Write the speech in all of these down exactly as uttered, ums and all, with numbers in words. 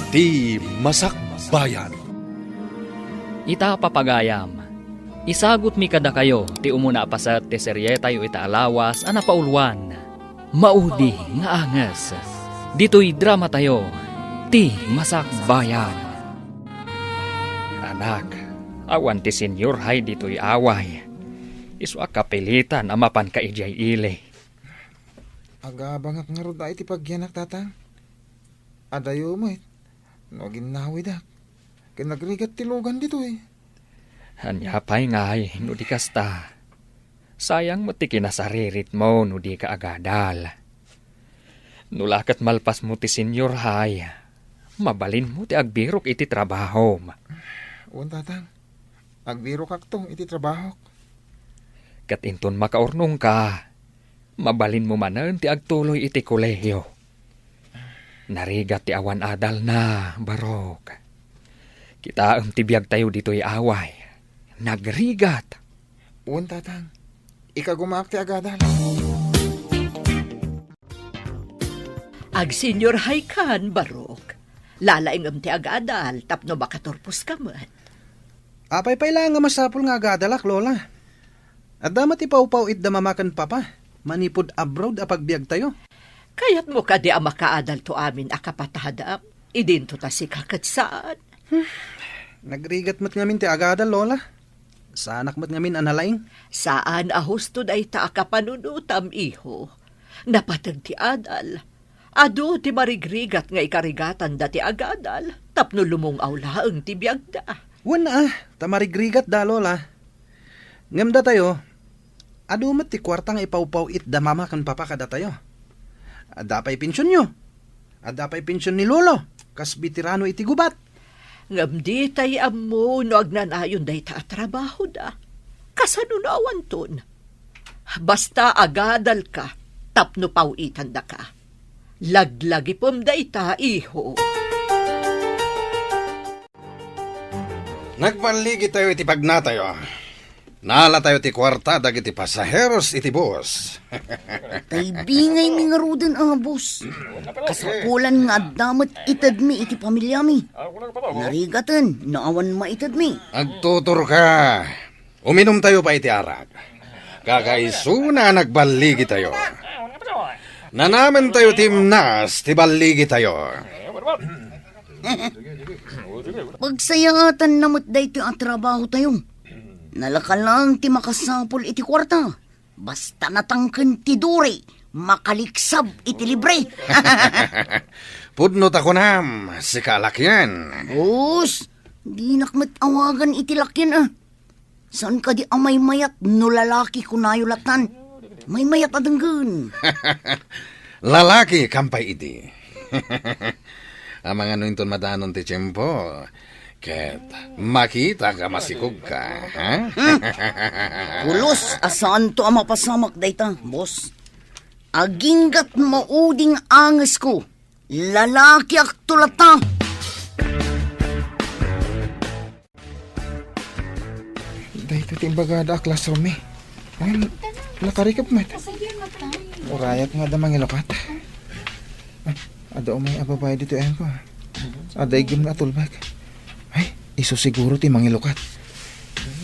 Ti Masakbayan. Ita, papagayam, isagutmi kadakayo ti umuna a paset ti serietayo ita a lawas a napauluan, Maudi nga Anges. Ditoy dramatayo, Ti Masakbayan. Anak, awan ti Senyor Hay ditoy away. Isu a kapilitan a mapanka idiay ili. Agabangak ngarud a iti pagyanak, Tatang. Adayo met no aginnawidak ken nagrigat ti lugan ditoy. Ania pay ngay no di kasta? Sayang met ti kinasariritmo no dika agadal. No la ket malpasmo ti Senyor Hay, mabalinmo ti agbirok iti trabahom. Wen, Tatang. Agbirokakto iti trabahok. Ket inton makaurnongka, mabalinmo manen ti agtuloy iti kolehio. Narigat ti awan adalna, Barok. Kitaem ti biagtayo ditoy away. Nagrigat. Wen, Tatang. Ikagumaak ti agadal. Agsenyor Hay kan, Barok. Lalaingem ti agadal tapno makaturposka met. Apay pay laeng a masapul nga agadalak, Lola? Adda met ti pawpaw-it da Mama ken Papa manipud abroad a pagbiagtayo. Kayatmo kadi a makaadalto amin a kapatadam idinto ta sika ket saan? Nagrigat met ngamin ti agadal, Lola. Saanak met ngamin a nalaing. Saan a husto dayta a kapanunotam, iho. Napateg ti adal. Adu ti marigrigat nga ikarigatanda ti agadal tapno lumung-aw laeng ti biagda. Wen a, ta marigrigatda, Lola. Ngem datayo, adu met ti kuarta nga ipawpaw-it da Mama ken Papa kadatayo. Adda pay pensionyo. Adda pay pension ni Lolo, kas beterano iti gubat. Ngem ditay ammo no agnanayon dayta a trabahoda. Kasano no awanton? Basta agadalka tapno paw-itandaka. Laglagipem dayta, iho. Nagballigitayo iti pagnatayo. Naalatayo ti kuarta dagiti pasaheros iti bus. Taybingaymi ngaruden a, boss. Kasapulan nga adda met itedmi iti pamilyami. Narigaten no awan maitedmi. Agtuturka. Uminumtayo pay iti arak. Kakaisuna a nagballigitayo. Nanamentayo ti imnas ti balligitayo. Pagsayaatanna met daytoy a trabahotayo. Nalaka laeng ti makasapul iti kuarta. Basta natangken ti duri, makaliksab iti libre. Pudno ta kunam, sika a lakian. Boss, dinak met awagan iti lakian a. Saan kadi a maymayat no lalaki kunayo latan? Maymayat a denggen. Lalaki, kampay idi. Amangan no inton madanon ti tiempo, ket makitak a masikogka, ha? Hmm. Pulos a saanto a mapasamak dayta, boss. Aginggat mauding angesko. Lalakiakto latta. Daytoy ti imbagada a classroom mi. Ay, nakarikep met. Urayat nga adda mangilukat. Ay, adda umay a babae ditoy ayanko. Adda iggem nga atulbek. Ay, isu siguro ti mangilukat.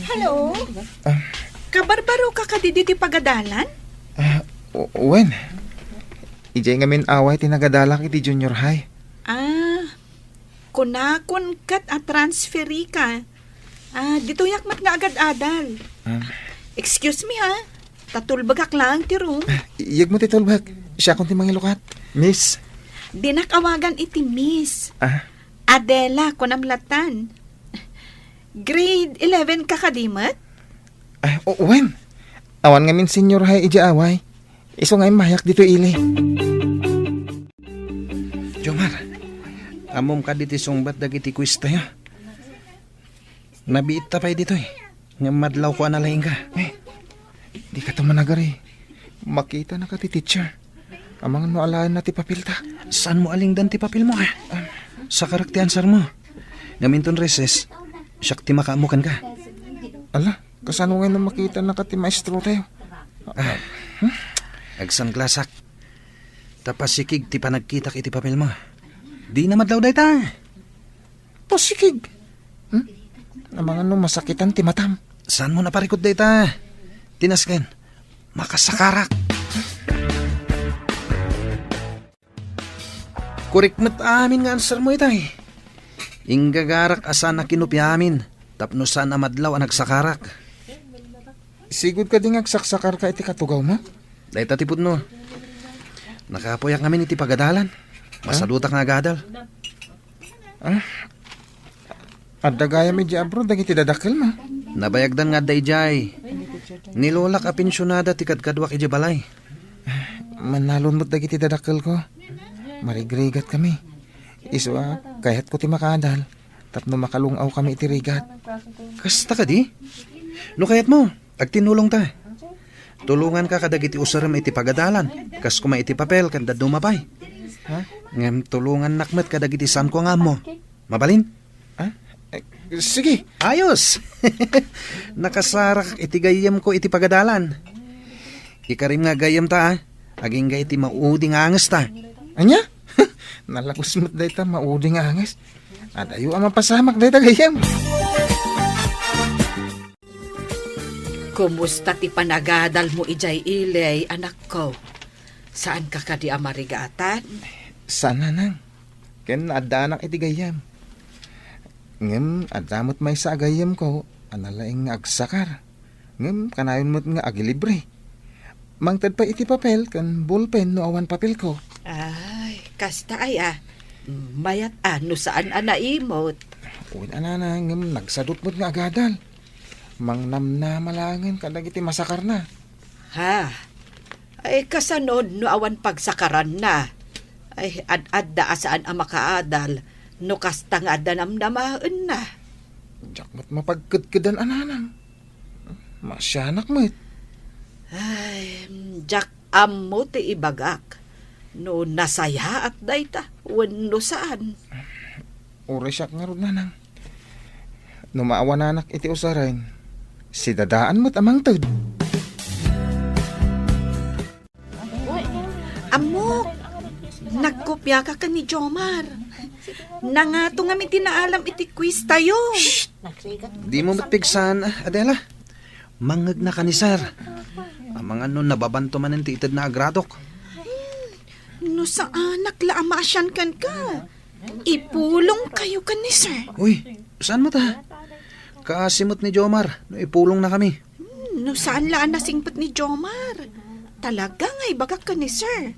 Hello? Ah. Kabarbaroka kadi ditoy pagadalan? Ah, o-, wen. Idiay ngamin away ti nagadalak iti junior high. Ah, kunakon ket a transferika. Ah, ditoyak met nga agad-adal. Ah. Excuse me, ha? Ta tulbekak laeng ti room. Ah, iyegmo ti tulbek. Siakon ti mangilukat. Miss. Dinak awagan iti miss. Ah. Adela, kunam latan. Grade eleven ka kadi met? Ah, o-, wen. Awan ngamin senior high idiay away. Isu nga immayak ditoy ili. Jomar, ammom kadi ti sungbat dagiti quiz tayo? Nabiitta pay ditoy. Ngem madlawko a nalaingka. Eh, dika to managari. Makitanaka ti teacher. Amangan no alaenna ti papelta. Saanmo a lingdan ti papelmo, ha? Ah. Sakarek ti answermo. Ngem inton recess, siak ti makaammo kenka. Ala, kasano ngay no makitanaka ti maestrotayo? Ah. Hmm? Agsanglasak. Ta pasikig ti panagkitak iti papelmo. Dina madlaw dayta. Pasikig. Hmm? Amangan no masakitan ti matam. Saanmo a parikut dayta? Tinasken. Makasakarak. Korek met amin nga answermo itay. Inggagarak a saan a kinupia amin tapno saan a madlaw a nagsakarak. Sigud kadi nga agsaksakarka iti katugawmo? Dayta ti pudno. Nakapuyak ngamin iti pagadalan. Masadutak nga agadal. Ah, adda gayam idiay abroad dagiti dadakkelmo? Nabayagdan nga adda idiay. Ni lolak a pensionada ti kadkaduak idiay balay. Mannalon met dagiti dadakkelko. Marigrigatkami. Isu a, kayatko ti makaadal tapno makalung-awkami iti rigat. Kasta kadi? No kayatmo, agtinnulongta. Tulonganka kadagiti usarem iti pagadalan, kas koma iti papel ken dadduma pay. Ha? Ngem tulongannak met kadagiti saanko nga ammo. Mabalin? Ah, eh, sige. Ayos! Nakasarak iti gayyemko iti pagadalan. Ikarim nga gayyemta, a. Agingga iti maudi nga angesta. Ania? Nalagus met dayta maudi nga anges. Adayo a mapasamak dayta gayyem. Kumusta ti panagadalmo idiay ili, anakko? Saanka kadi a marigatan? Saan, nanang. Ken naaddanak iti gayyem. Ngem adda met maysa a gayyemko a nalaing nga agsakar. Ngem kanayon met nga agilibre. Mangted pay iti papel ken bulpen no awan papelko. Ay, kasta aya. Mayat a no saan a naimot. Wen a, nanang, ngem nagsadut met nga agadal. Mangnamnama laengen kadagiti masakarna. Ha? Ay, kasano no awan pagsakaranna? Ay, ad-adda a saan a makaadal no kasta nga adda namnamaenna. Diak met mapagkedkedan a, nanang. Maasianak met. Ay, diak ammo ti ibagak no nasayaat dayta wenno saan. Uray siak ngarud, nanang. No maawananak iti usaren, sidadaan met a mangted. Ammok, nagkopiaka ken ni Jomar. Nangato ngamin ti naalam iti quiz tayo. Shh! Dimo met pigsaan, Adela. Mangngegna ka ni Sir. Amangan no nababanto manen ti itedna a gradok. No saanak la a maasian kenka, ipulongkayo ken ni Sir. Uy, saan met a? Kaasi met ni Jomar no ipulongnakami. Hmm, no saan la a nasingpet ni Jomar, talaga nga ibagak ken ni Sir.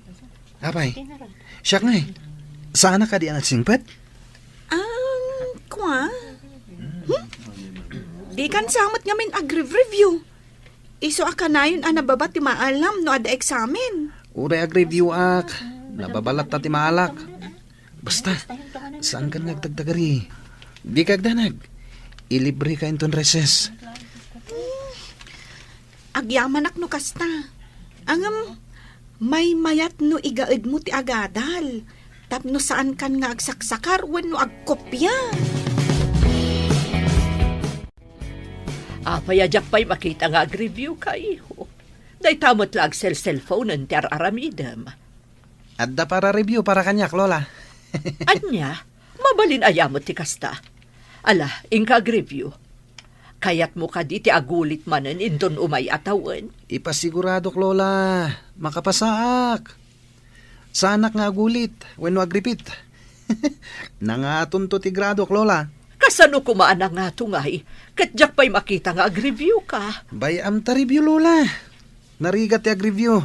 Apay, siak ngay, saanak kadi a nasingpet? Um, kua? Hmm? Dikan sa met ngamin agreview. Isu a kanayon a nababa ti maalam no adda eksamen. Uray agreview-ak, nababa latta ti maalak. Basta, saankan nga agtagtagari. Dika agdanag. Ilibreka inton recess. Agyamanak no kasta. Ngem, maymayat no igaedmo ti agadal tapno saankan nga agsaksakar wenno agkopia. Apay a diak pay makita nga agreviewka, iho? Dayta met la agselselphonen ti ar-aramidem. Adda para review para kaniak, Lola. Ania? Mabalin aya met ti kasta? Ala, inka agreview. Kayatmo kadi ti agulit manen inton umay a tawen? Ipasiguradok, Lola. Makapasaak. Saanak nga agulit wenno agripit. Nangatonto ti gradok, Lola. Kasano koma a nangato ngay? Ket diak pay makita nga agreviewka. Bay-am ta review, Lola. Narigat ti agreview.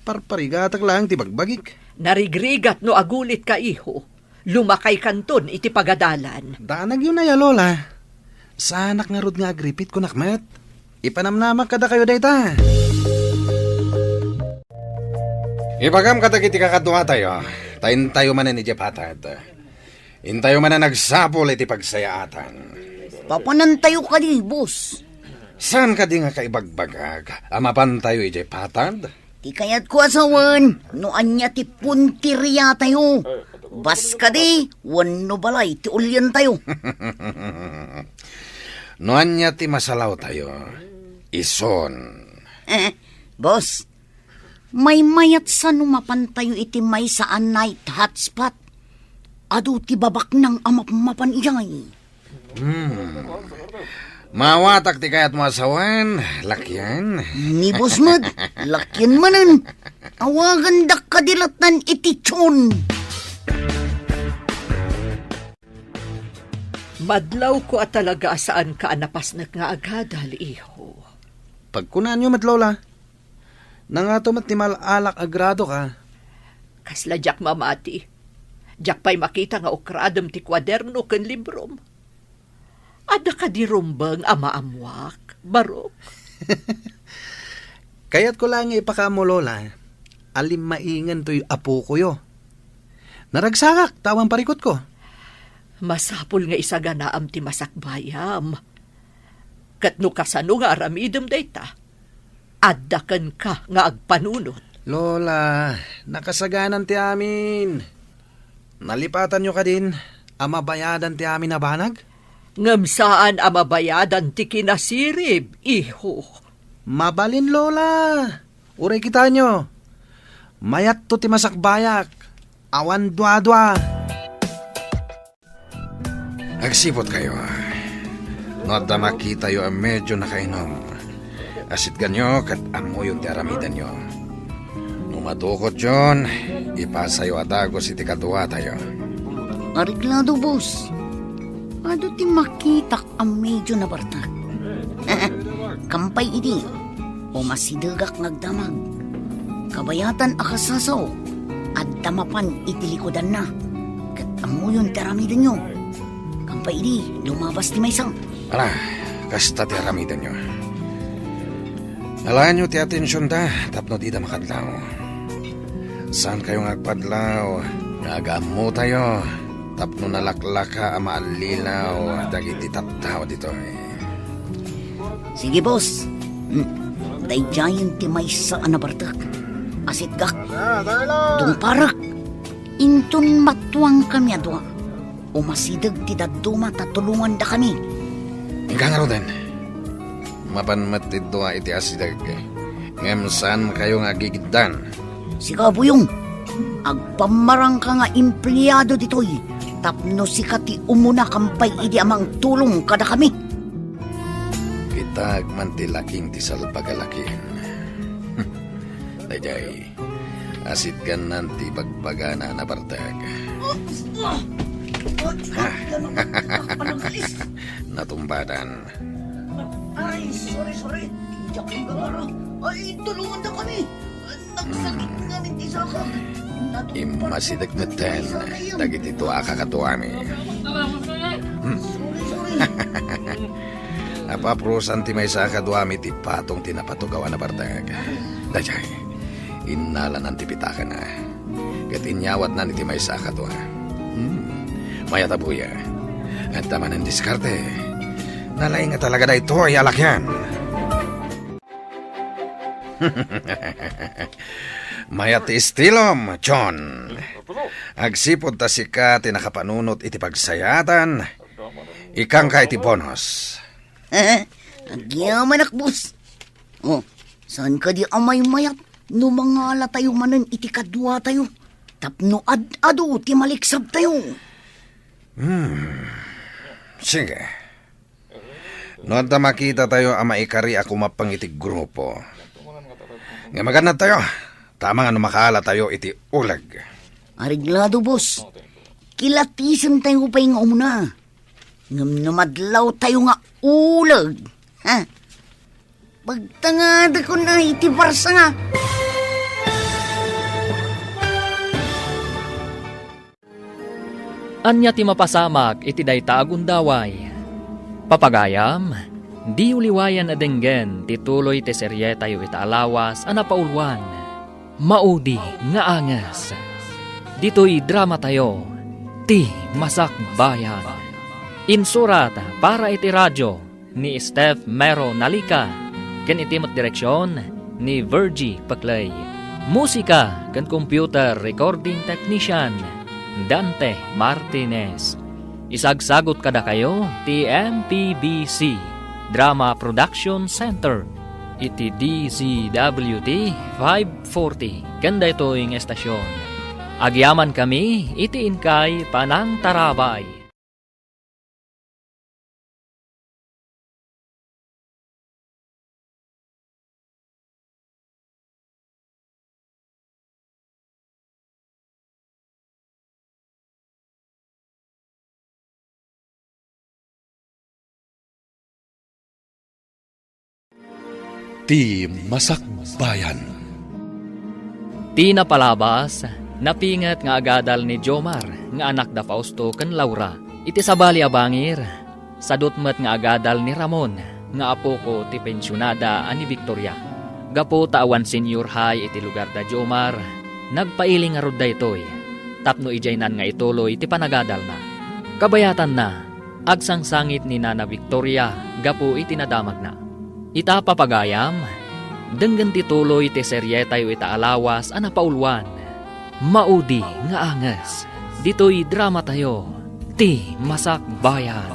Parparigatak laeng ti bagbagik. Narigrigat no agulitka, iho. Lumakaykanton iti pagadalan. Danagyo na ya, Lola. Saanak ngarud nga agripit, kunak met. Ipanamnamak kadakayo dayta. Ibagam kadagiti kakaduatayo, ta intayo manen idiay patad. Intayo manen agsapul iti pagsayaatan. Papanantayo kadi, boss? Saan kadi nga kaibagbagak a mapantayo idiay patad? Ti kayatko a sawen, no ania ti punteriatayo. Bas kadi, wenno balay ti ulientayo. No ania ti masalawtayo, isun. Eh, boss, maymayat sa no mapantayo iti maysa a night hotspot. Adu ti babaknang a mapmapan idiay. Hmm. Maawatak ti kayatmo a sawen, lakian. Ni boss met, lakian manen. Awagandak kadi latta iti Chon. Madlawko a talaga a saanka a napasnek nga agadal, iho. Pagkunaanyo met, Lola. Nangato met ti mal-alak a gradoka? Kasla diak mamati. Diak pay makita nga ukradem ti kuaderno ken librom. Adda kadi rumbeng a maammoak, Barok? Kayatko laeng nga ipakaammo, Lola, a limmaingen toy apokoyo. Naragsakak, ta awan parikutko. Masapul nga isaganaam ti masakbayam. Ket no kasano nga aramidem dayta, adda kenka nga agpanunot. Lola, nakasaganan ti amin. Nalipatanyo kadin a mabayadan ti amin a banag? Ngem saan a mabayadan ti kinasirib, iho. Mabalin, Lola. Uray kitanyo. Mayatto ti masakbayak. Awan duadua. Agsiputkayo. No adda makitayo a medio nakainom, asitganyo ket ammoyon ti aramidenyo. No madukotyon, ipasayo a dagus iti kaduatayo. Areglado, boss. Adu ti makitak a medio nabartak. Kampay idi, umasidegak nga agdamag. Kabayatan a kasasaok, adda mapan iti likudanna. Ket ammoyon ti aramidenyo. Kampay idi, lumabas ti maysa. Ala, kasta ti aramidenyo. Alaenyo ti atensionda tapno dida makadlaw. Saankayo nga agpadlaw nga agaammotayo tapno nalaklaka a maallilaw dagiti tattao ditoy. Sige, boss. Hmm. Daydiayen ti maysa a nabartek. Asitgak. Tungparek. Inton matuangkami a dua, umasideg ti dadduma ta tulongandakami. Inka ngaruden. Mapan met ti dua iti asideg, ngem saankayo nga agigiddan. Sika, Buyong, agpammarangka nga empleado ditoy tapno sika ti umuna kampay idi a mangtulong kadakami. Kitaek man ti laking ti salbag a lakian. Daydiay, asitgannan ti bagbagana a nabartek. Oops! Ah! Ay, ano? Nakapanaglilis. Natumbatan. Ay, sorry, sorry. Diak manggagara. Ay, tulongandakami. Nagsakit ngamin ti sakak. Immasideg metten dagiti dua a kakaduami. Hmm. Sorry, sorry. Apaprusan ti maysa a kaduami ti patong ti napatugaw a nabartek. Daydiay, innalanan ti pitakana. Ket inyawatnan iti maysa a kadua. Hmm. Mayat a buya. Adda manen diskarte. Nalaing a talaga daytoy a lakian. Mayat ti estilom, John. Agsipud ta sika ti nakapanunot iti pagsayaatan, ikkanka iti bonus. Agyamanak, boss. Oh, saan kadi a maymayat no mangalatayo manen iti kaduatayo tapno ad-adu ti maliksabtayo? Hmm. Sige. No adda makitatayo a maikari a kumappeng iti grupo, nga magannadtayo, ta amangan no makaalatayo iti uleg. Areglado, boss. Kilatisentayo pay nga umuna. Ngem no madlawtayo nga uleg, ha? Pagtangadakon iti barsa nga. Ania ti mapasamak iti dayta a gundaway? Papagayam, diyo liwayan a denggen ti tuloy ti serietayo ita a lawas a napauluan, Maudi nga Anges. Ditoy dramatayo, Ti Masakbayan. Insurat para iti radio ni Steph Mero Nalica, ken iti met direksion ni Virgie Peclay. Musika ken computer recording technician, Dante Martinez. Isagsagut kadakayo ti M P B C Drama Production Center iti D Z W T five forty ken daytoy nga estasion. Agyamankami iti inkay panangtarabay. Ti Masakbayan. Ti napalabas, napinget nga agadal ni Jomar nga anak da Fausto ken Laura. Iti sabali a bangir, sadut met nga agadal ni Ramon nga apoko ti pensionada a ni Victoria. Gapu ta awan senior high iti lugar da Jomar, nagpailing ngarud daytoy tapno idiaynan nga ituloy ti panagadalna. Kabayatanna, agsangsangit ni Nana Victoria gapu iti nadamagna. Ita, papagayam, denggen ti tuloy ti serietayo ita a lawas a napauluan, Maudi nga Anges. Ditoy dramatayo, Ti Masakbayan.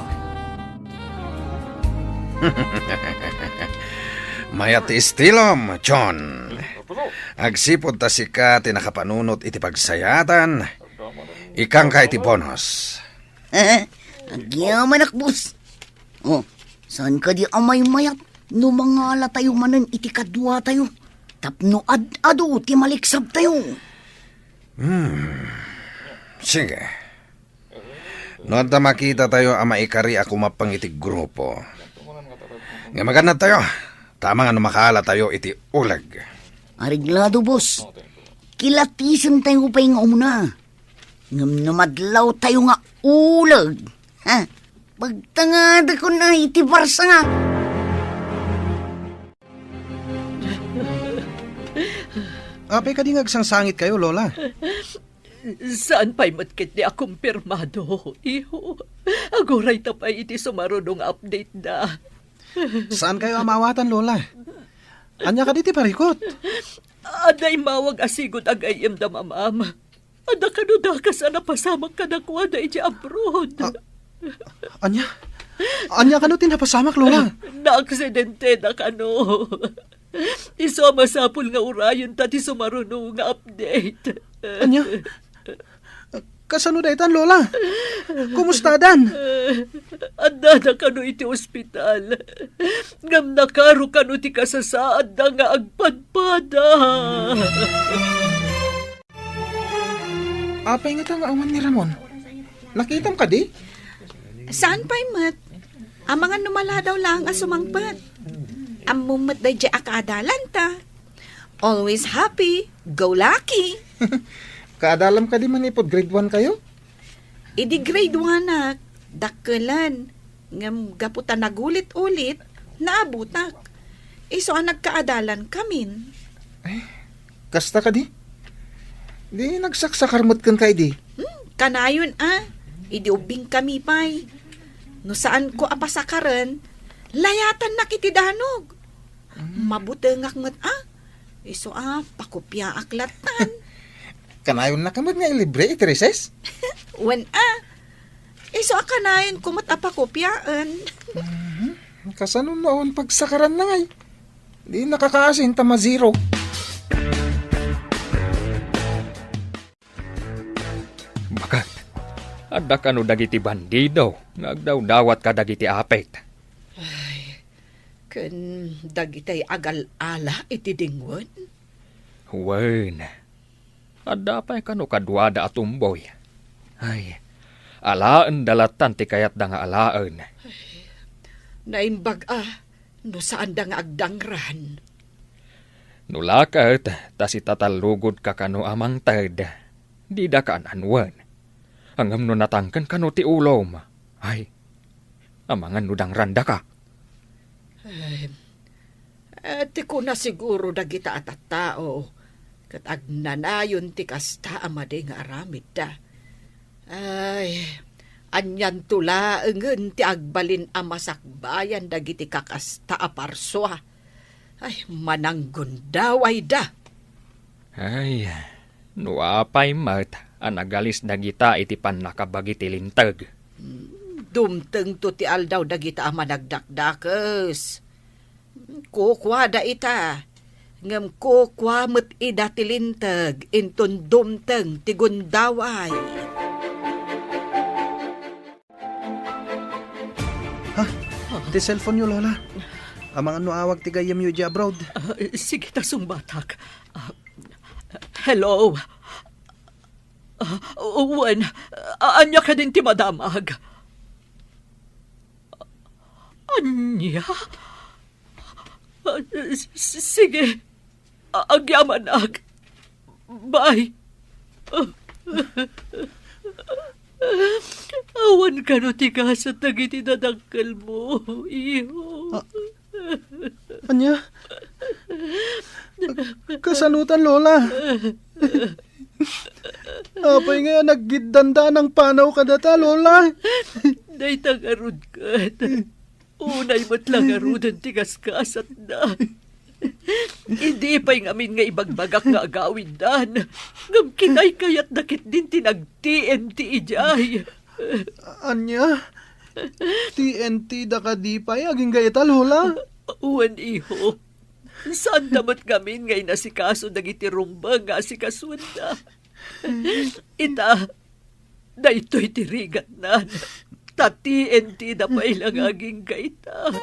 Mayat ti estilom, John. Agsipud ta sika ti nakapanunot iti pagsayaatan, ikkanka iti bonus. Agyamanak, boss. Oh, saan kadi a maymayat no mangalatayo manen iti kaduatayo tapno ad-adu ti maliksabtayo? Hmm. Sige. No adda makitatayo a maikari a kumappang iti grupo, nga magannadtayo, ta amangan no makaalatayo iti uleg. Areglado, boss. Kilatisentayo pay nga umuna. Ngem no madlawtayo nga uleg, ha? Pagtangadakon iti barsa. Apay kadi nga agsangsangitkayo, Lola? Saan pay met ketdi a kumpirmado, iho. Aguray ta pay iti sumaruno nga update da. Saankayo a maawatan, Lola? Ania kadi ti parikut? Adda immawag a sigud a gayyem da mamam. Adda kano dakas a napasamak kadakuada iti abroad. Ah, ania? Ania kano ti napasamak, Lola? Naaksidente da kano. Isu a masapul nga urayenta ti sumaruno nga update. Ania? Kasano daytan, Lola? Kumustadan? Addada kano iti ospital. Ngem nakaro kano ti kasasaadda nga agpadpada. Apay ngata nga awan ni Ramon? Nakitam kadi? Saan pay met? Amangan no maladaw laeng a sumangpet. Ammom met daydiay a kaadalanta. Always happy, go lucky. Kaadalam kadi manipud grade one kayo? Idi grade one-ak, dakkelen. Ngem gapu ta nagulit-ulit, naabutak. Isu a nagkaadalankamin. Ay, kasta kadi? Di nagsaksakar met kenka idi? Hmm, kanayon a. Idi ubbingkami pay. No saanko a pasakaren, layatannak iti danog. Hmm. Mabutengak met a. Isu a, pakopiaak lattan. Kanayonnaka met nga ilibre iti recess? Wen a. Isu a kanayonko met a pakopiaen. Mhm. Kasano no awan pagsakaranna ngay? Di nakakaasin ta ma-zero. Baket, adda kano dagiti bandido nga agdawdawat kadagiti apit? Ay, ken dagitay agal-ala iti dingwen? Wen, adda pay kano kaduada a tumboy? Ay, alaenda lattan ti kayatda nga alaen. Naimbag a, no saanda nga agdangran. No la ket ta sitatallugodka kano a mangted, didaka an-anuen. Ngem no natangken kano ti ulom, ay, amangan no dangrandaka. Ay, eh, ti kuna siguro dagita a tattao, ket agnanayon ti kasta a madi nga aramidda. Ay, anianto laengen ti agbalin a masakbayan dagiti kakasta a parsua? Ay, mananggundawayda. Ay, no apay met a nagalis dagita iti pannakabagi ti linteg. Hmm, dumtengto ti aldaw dagita a managdakdakes. Kukuada ita. Ngem kukua met ida ti linteg inton dumteng ti gundaway. Ha? Ti cellphone-yo, Lola. Amangan no awag ti gayyemyo idiay abroad. Ah, sige ta sungbatak. Ah, hello? Ah, wen, ah, ania kadin ti madamag? Ania? Ah, s-, s-, sige. A-, agyamanak. Bye. Awan kano ti gasat dagiti dadakkelmo, iho. Ah, ania? Kasanotan, Lola? Apay ngay a naggiddanda a nangpanaw kadata, Lola? Dayta ngarud ket. Unay met la ngaruden ti gasgasatda. Idi pay ngamin nga ibagbagak nga agawiddan, ngem kinaykayatda ketdin ti nag-T N T idiay. Ania? T N T da kadi pay agingga ita, Lola? Wen, iho. Saanda met ngamin nga inasikaso dagiti rumbeng nga asikasuenda. Ita, daytoy ti rigatnan. Ta T N T da pay la nga agingga ita.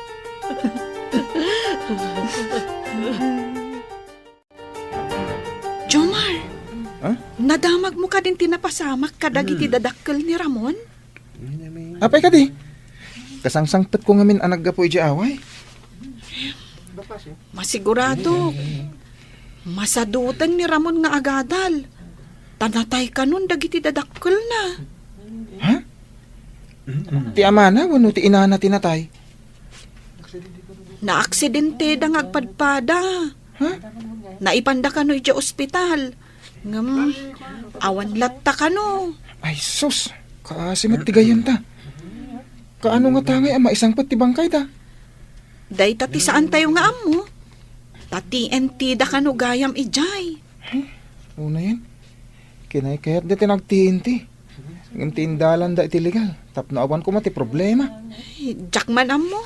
Jomar, Ha? Nadamagmo kadin ti napasamak kadagiti Hmm. dadakkel ni Ramon? Apay kadi? Kasangsangpetko ngamin a naggapu idiay away. Masigurado, masaduten ni Ramon nga agadal. Ta natay kanon dagiti dadakkelna. Ha? Ti amana wenno ti inana ti natay? Naaksidenteda nga agpadpada. Ha? Naipanda kano idiay ospital. Ngem, awan latta kano. Ay, sus! Kaasi met ti gayyemta. Kaano ngata ngay a maisangpet ti bangkayda? Dayta ti saantayo nga ammo. Ta T N T da kano gayam idiay. Unayen, kinaykayat dayta nag-T N T. Ngem ti indalanda iti legal, tapno awan koma ti problema. Ay, diak man ammo.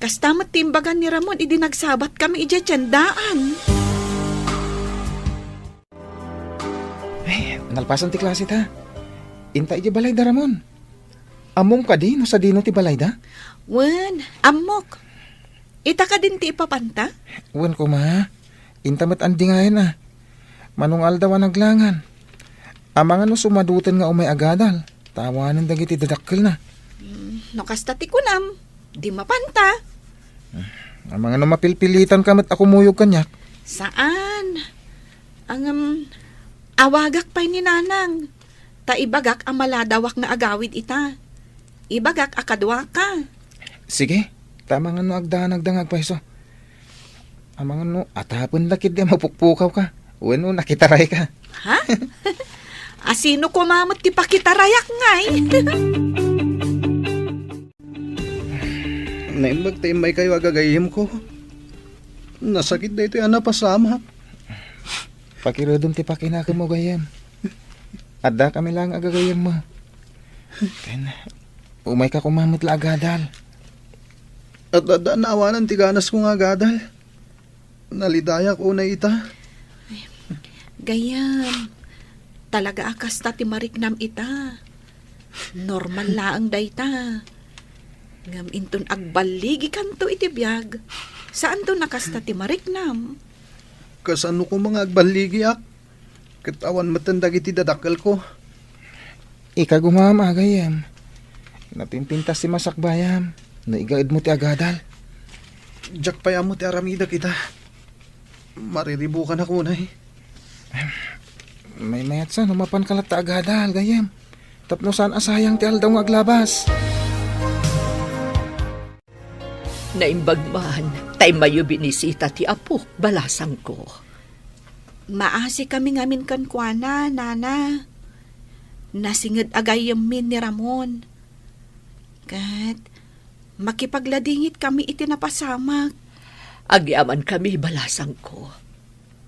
Kasta met ti imbagan ni Ramon idi nagsabat kami idiay tiendaan. Ay, nalpasan ti klase ta. Inta idiay balayda, Ramon. Ammom kadi no sadino ti balayda? Wen, ammok. Ita kadin ti ipapanta? Wen koma. Inta met andingayen a. Mano nga aldaw a naglangan. Amangan no sumaduten nga umay agadal. Ta awanen dagiti dadakkelna. Mm, no kasta ti kunam, di mapanta. Amangan no mapilpilitan ka met a kumuyog kaniak. Saan? Ngem, awagak pay ni Nanang. Ta ibagak a maladawak nga agawid ita. Ibagak a kaduaka. Sige, ta amangan no agdanagda nga agpayso. Amangan no atapendak idi a mapukpukaw ka. Wenno nakitaray ka. Ha? Asino koma met ti pakitarayak ngay? Naimbag ta immaykayo a gagayyemko. Nasakit daytoy a napasamak. Pakiredem ti pakinakemmo, gayyem. Adda kami laeng a gagayyemmo. Ken, umayka koma met la agadal. Adda, adda naawanan ti ganasko nga agadal. Nalidayak unay ita. Gayyem, talaga a kasta ti mariknam ita. Normal laeng dayta. Ngem inton agballigikanto iti biag, saanto a kasta ti mariknam. Kasano koma nga agballigiak? Ket awan metten dagiti dadakkelko. Ikagumaam a gayyem. Napimpintas ti masakbayam no igaedmo ti agadal. Diak pay ammo ti aramidek ita. Mariribukanak unay. Maymayatsa no mapanka latta agadal, gayyem. Tapno saan a sayang ti aldaw nga aglabas. Naimbag man, ta immayo binisita ti apok, balasangko. Maasikami ngamin kenkuana, Nana. Nasinged a gayyemmi ni Ramon. Ket makipagladingitkami iti napasamak. Agyamankami, balasangko.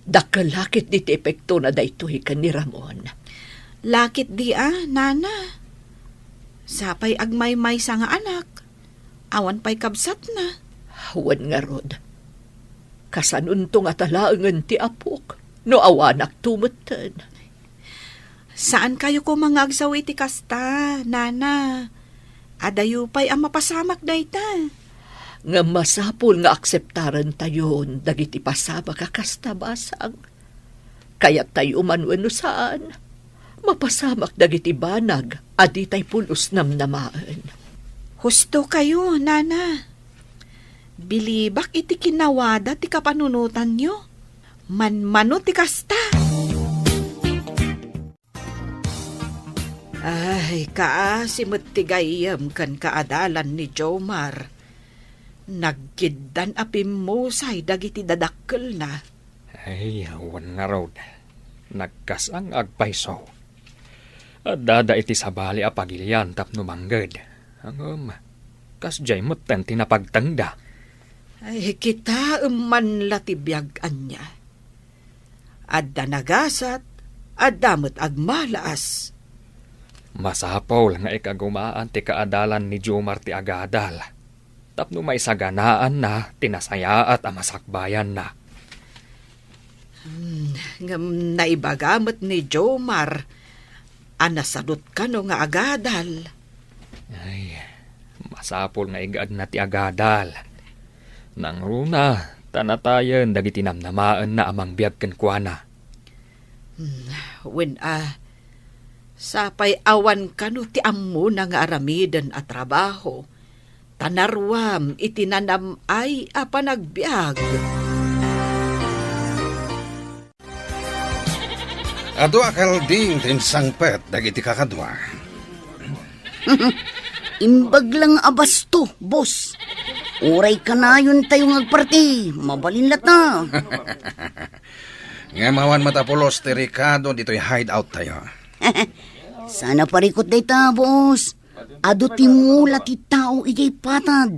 Dakkel la ketdi ti epektona daytoy ken ni Ramon. La ketdi a, Nana. Sapay agmaymaysa nga anak. Awan pay kabsatna. Wen ngarud. Kasanonto ngata laengen ti apok, no awanakto metten? Saankayo koma nga agsaw iti kasta, nana. Adayo pay a mapasamak dayta. Ngem masapul nga akseptarentayon dagiti pasamak a kasta, basang. Kayattayo man wenno saan, mapasamak dagiti banag a ditay pulos namnamaen. Husto kayo, nana. Bilibak iti kinawada ti kapanunotanyo. Manmano ti kasta. Ay, kaasi met ti gayyem ken kaadalan ni Jomar. Nagkiddan a pimmusay dagiti dadakkelna. Ay, wen ngarud, nagkasang agpayso. Addada iti sabali a pagilian tapno mangged. Ngem, kasdiay metten ti napagtengda. Ay, kitaem man la ti biag ania. Adda nagasat, adda met agmalaas. Masapul nga ikagumaan ti kaadalan ni Jomar ti agadal. Tapno maisaganaanna ti nasayaat a masakbayanna. Hmm, ngem naibaga met ni Jomar a nasadut kano nga agadal. Ay, masapul nga igaedna ti agadal. Nangruna, ta natayen dagiti namnamaenna a mangbiag kenkuana. Hmm, wen a, sapay awan kano ti ammona nga aramiden a trabaho. Ta naruam iti nanam-ay a panagbiag. Adu a kalding ti insangpet dagiti kakadua. Imbag lang a basto, boss. Uray kanayon tayo nga agparti, mabalin latta. Ngem awan met a pulos ti rekado ditoy hideout tayo. Sana parikot dayta, boss. Adu ti mula ti tao idiay patad.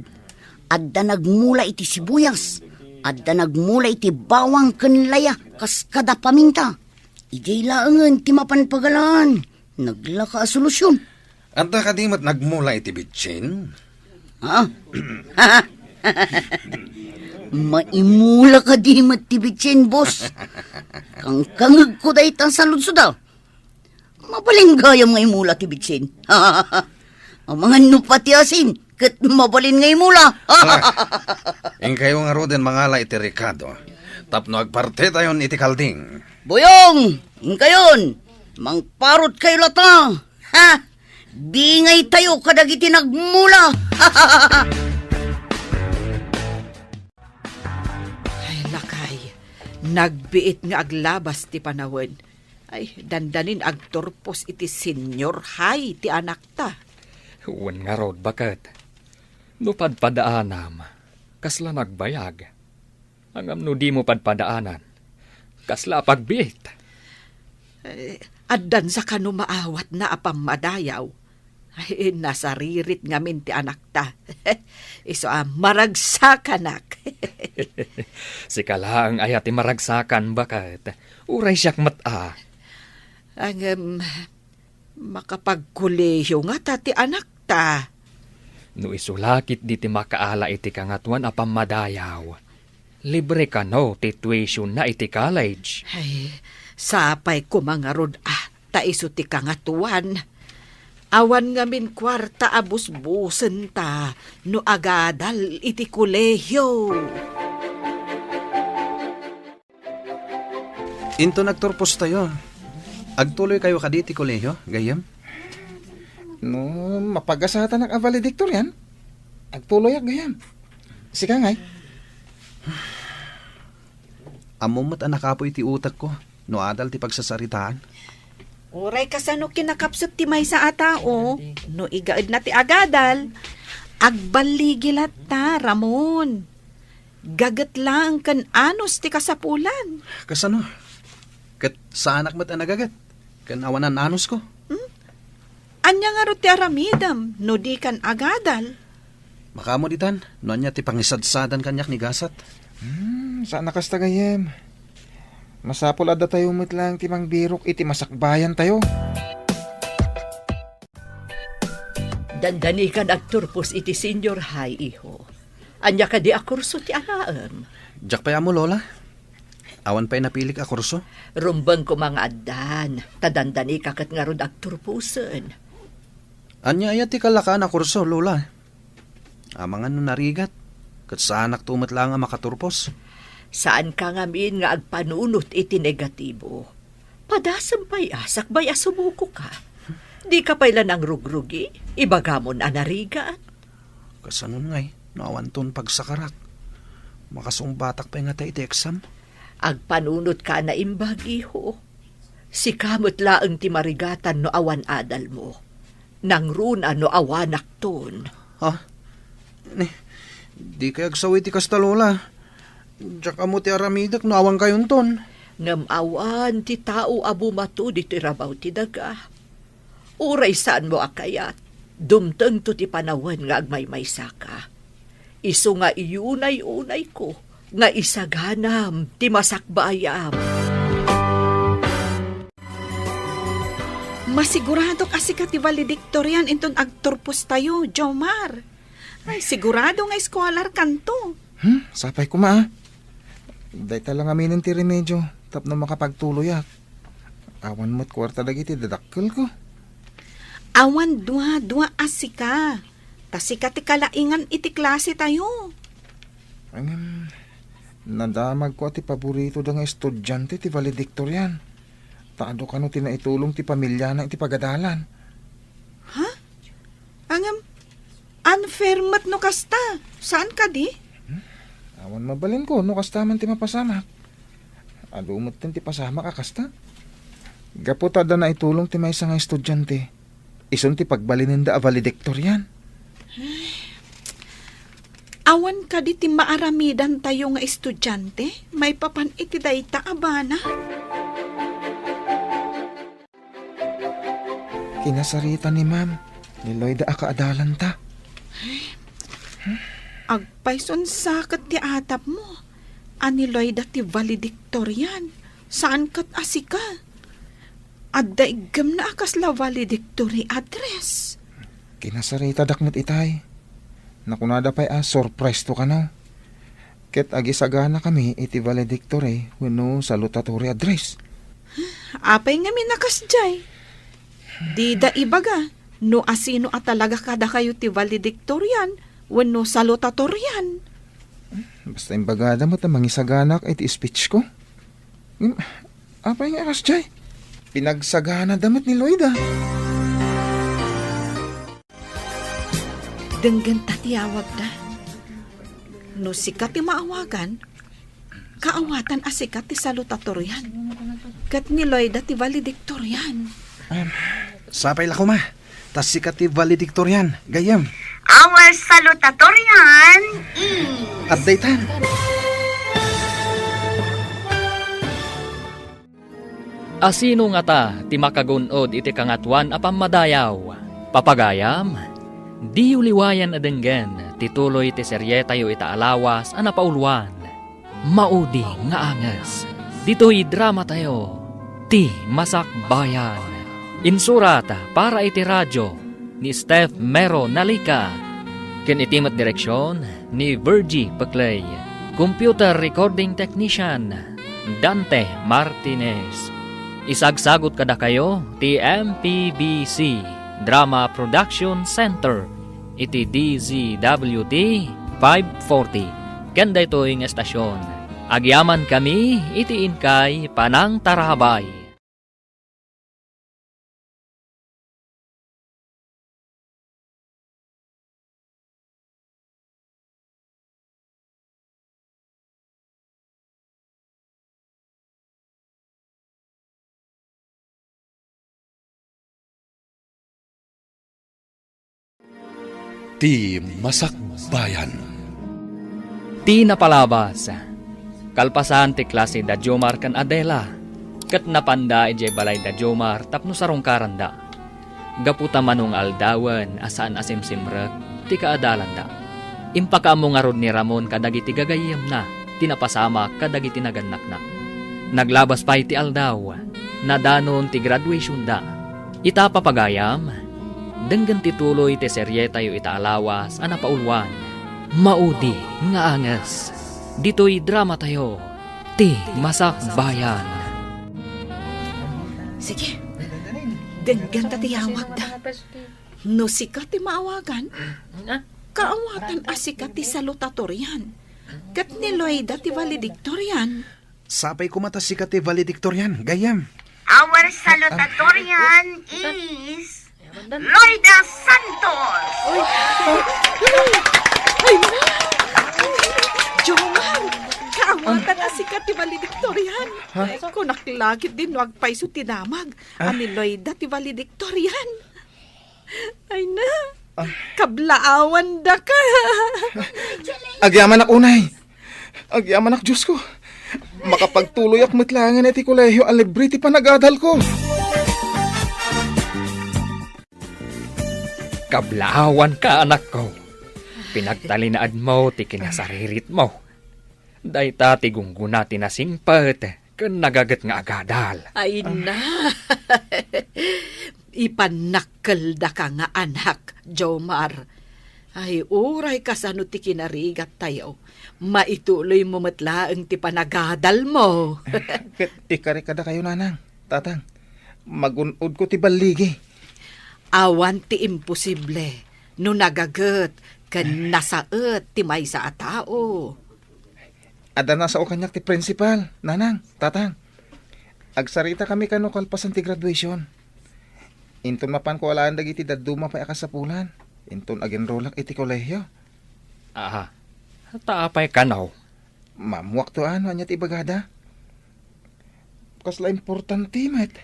Adda nagmula iti sibuyas, adda nagmula iti bawang ken laya kas kada paminta. Idiay laengen ti mapan pagalaan, naglaka a solusyon. Adda kadi met nagmula iti bitsin? Ha? Maimula kadi met ti bitsin, boss? Kangkangegko dayta a saludsod a. Mabalin gayam nga imula ti bitsin. Amangan no pati asin, ket mabalin nga imula. Ala, inkayo ngaruden mangala iti rekado. Tapno agpartitayon iti kalding. Boyong, inkayon, mangparot kayo latta. Ha? Dingay tayo kadagiti nagmula. Ay, lakay, nagbiit nga aglabas ti panawen. Ay, dandanin agturpos iti senior high ti anakta. Wen ngarud, baket. No padpadaanam, kasla nagbayag. Ngem no dimo padpadaanan, kasla a pagbiit. Eh, addan sa kano maawatna a pammadayaw. Ay, nasaririt ngamin ti anakta. Isu a maragsakanak. Sika laeng aya ti maragsakan, baket. Uray siak met a. Ngem, makapagkolehiyo ngata ti anakta. No isu la ketdi ti makaala iti Kangatoan a pammadayaw, libre kano ti tuitionna iti college. Ay, sapay koma ngarud a ta isu ti Kangatoan. Awan ngamin kuarta a busbusenta no agadal iti kolehiyo. Inton agturpostayo, agtuloykayo kadi ti kolehiyo, gayyem? No, mapagasatanak a valedictorian, agtuloyak, gayyem. Sika ngay? Ammom met a nakapuy ti utekko no adal ti pagsasaritaan. Uray kasano kinakapsut ti maysa a tao, no igaedna ti agadal, agballigi latta, Ramon. Gaget laeng ken anus ti kasapulan. Kasano? Ket saanak met a nagaget ken awanan anusko. Hmm? Ania ngarud ti aramidem no dikan agadal? Makaammo ditan no ania ti pangisadsadan kaniak ni gasat. Hmm, saan a kasta, gayyem. Masapul a datayo met laeng ti mangbirok iti masakbayantayo. Dandanikan agturpos iti senior high, iho. Ania kadi a kurso ti anaem? Diak pay ammo, Lola. Awan pay napilik a kurso. Rumbeng koma nga addan, ta dandanika ket ngarud agturposen. Ania aya ti kallakaan a kurso, Lola? Amangan no narigat, ket saanakto met laeng a makaturpos. Saanka ngamin nga agpanunot iti negatibo. Padasem pay a sakbay a sumukoka. Dika pay la nangrugrugi, ibagamon a narigat. Kasanon ngay, no awanton pagsakarak? Makasungbatak pay ngata iti exam? Agpanunotka a naimbag, iho. Sika met laeng ti marigatan no awan adalmo. Nangruna no awanakton. Ha? Ni, dikay agsaw iti kasta, Lola. Diak ammo ti aramidek no awankayonton. Ngem awan ti tao a bumato ditoy rabaw ti daga. Uray saanmo a kayat, dumtengto ti panawen nga agmaymaysaka. Isu nga iyunay-unayko nga isaganam ti masakbayam. Masiguradok a sika ti valedictorian inton agturpostayo, Jomar. Ay, sigurado nga eskualarkanto. Hmm, sapay koma, ah. Dayta la ngaminen ti remedio tapno makapagtuloyak. Awan met kuarta dagiti dadakkelko. Awan dua-dua a sika. Ta sika ti kalaingan iti klasetayo. Ngem, nadamagko a ti paboritoda nga estudiante ti valedictorian. Ta adu kano ti naitulong ti pamiliana iti pagadalan. Ha? Ngem, unfair met no kasta. Saan kadi? Hmm? Awan mabalinko no kasta man ti mapasamak. Adu metten ti pasamak a kasta. Gapu ta adda naitulong ti maysa nga estudiante, isun ti pagbalinenda a valedictorian. Awan kadi ti maaramidantayo nga estudiante maipapan iti dayta a banag? Kinasarita ni Ma'am, ni Loida a kaadalanta. Agpayson sa ket ti atapmo a ni Loida ti valedictorian, saan ket a sika. Adda iggemna a kasla valedictory address. Kinasaritadak met itay. Nakunada pay a surprise to kano. Ket agisaganakami iti valedictory wenno salutatory address. Apay ngamin a kasdiay? Dida ibaga no asino a talaga kadakayo ti valedictorian wenno salutatorian. Basta imbagada met a mangisaganak iti speech ko. Ngem, apay nga kasdiay? Pinagsaganada met ni Loida. Denggenta ti awagda. No sika ti maawagan, kaawatan a sika ti salutatorian. Ket ni Loida ti valedictorian. Em, sapay la koma. Ta sika ti valedictorian, gayyem. Our salutatorian is... Adda itan. Asino ngata ti makagun-od iti Kangatoan a Pammadayaw? Papagayam, diyo liwayan a denggen ti tuloy ti serietayo ita a lawas a napauluan, Maudi nga Anges. Ditoy dramatayo, Ti Masakbayan. Insurat para iti radio ni Steph Mero Nalica, ken iti met direksion ni Virgie Peclay. Computer recording technician, Dante Martinez. Isagsagut kadakayo ti M P B C Drama Production Center iti D Z W T five forty. Ken daytoy nga estasyon, agyamankami iti inkay panangtarabay. Ti Masakbayan. Ti napalabas, kalpasan ti klase da Jomar ken Adela, ket napanda idiay balay da Jomar tapno sarungkaranda. Gapu ta mano nga aldawen a saan a simsimrek ti kaadalanda, impakaammo ngarud ni Ramon kadagiti gagayyemna ti napasamak kadagiti nagannakna. Naglabas pay ti aldaw, nadanon ti graduationda. Ita, papagayam, denggen ti tuloy ti serietayo ita a lawas a napauluan, Maudi nga Anges. Ditoy dramatayo, Ti Masakbayan. Sige, denggenta ti yawagda. No sika ti maawagan, kaawatan a sika ti salutatorian, ket ni Loida ti valedictorian. Sapay koma ta sika ti valedictorian, gayyem. Our salutatorian is Loida Santos. Ay, Jomar, kaawatan a sika ti valedictorian. Ha? Kunak la ketdi no agpayso ti damag a ni Loida ti valedictorian. Ay na, kablaawandaka. Agyamanak unay. Agyamanak, Diosko. Makapagtuloyak met laengen iti kolehio a libre ti panagadalko. Kablaawanka, anakko. Pinagtalinaedmo ti kinasariritmo. Dayta ti gunggona ti nasingpet ken nagaget nga agadal. Ay na. Ipannakkeldaka nga anak, Jomar. Ay, uray kasano ti kinarigattayo, maituloymo met laeng ti panagadalmo. Ket ikari kadakayo, nanang, tatang, magun-odko ti balligi. Awan ti imposible no nagaget ken nasaet ti maysa a tao. Adda nasao kaniak ti principal, nanang, tatang. Agsaritakami kano kalpasan ti graduation. Inton mapanko alaen dagiti dadduma pay a kasapulan, inton agenrolak iti kolehio. Aha. Ta apay kano? Maammoakto a no ania ti ibagada. Kasla importante met.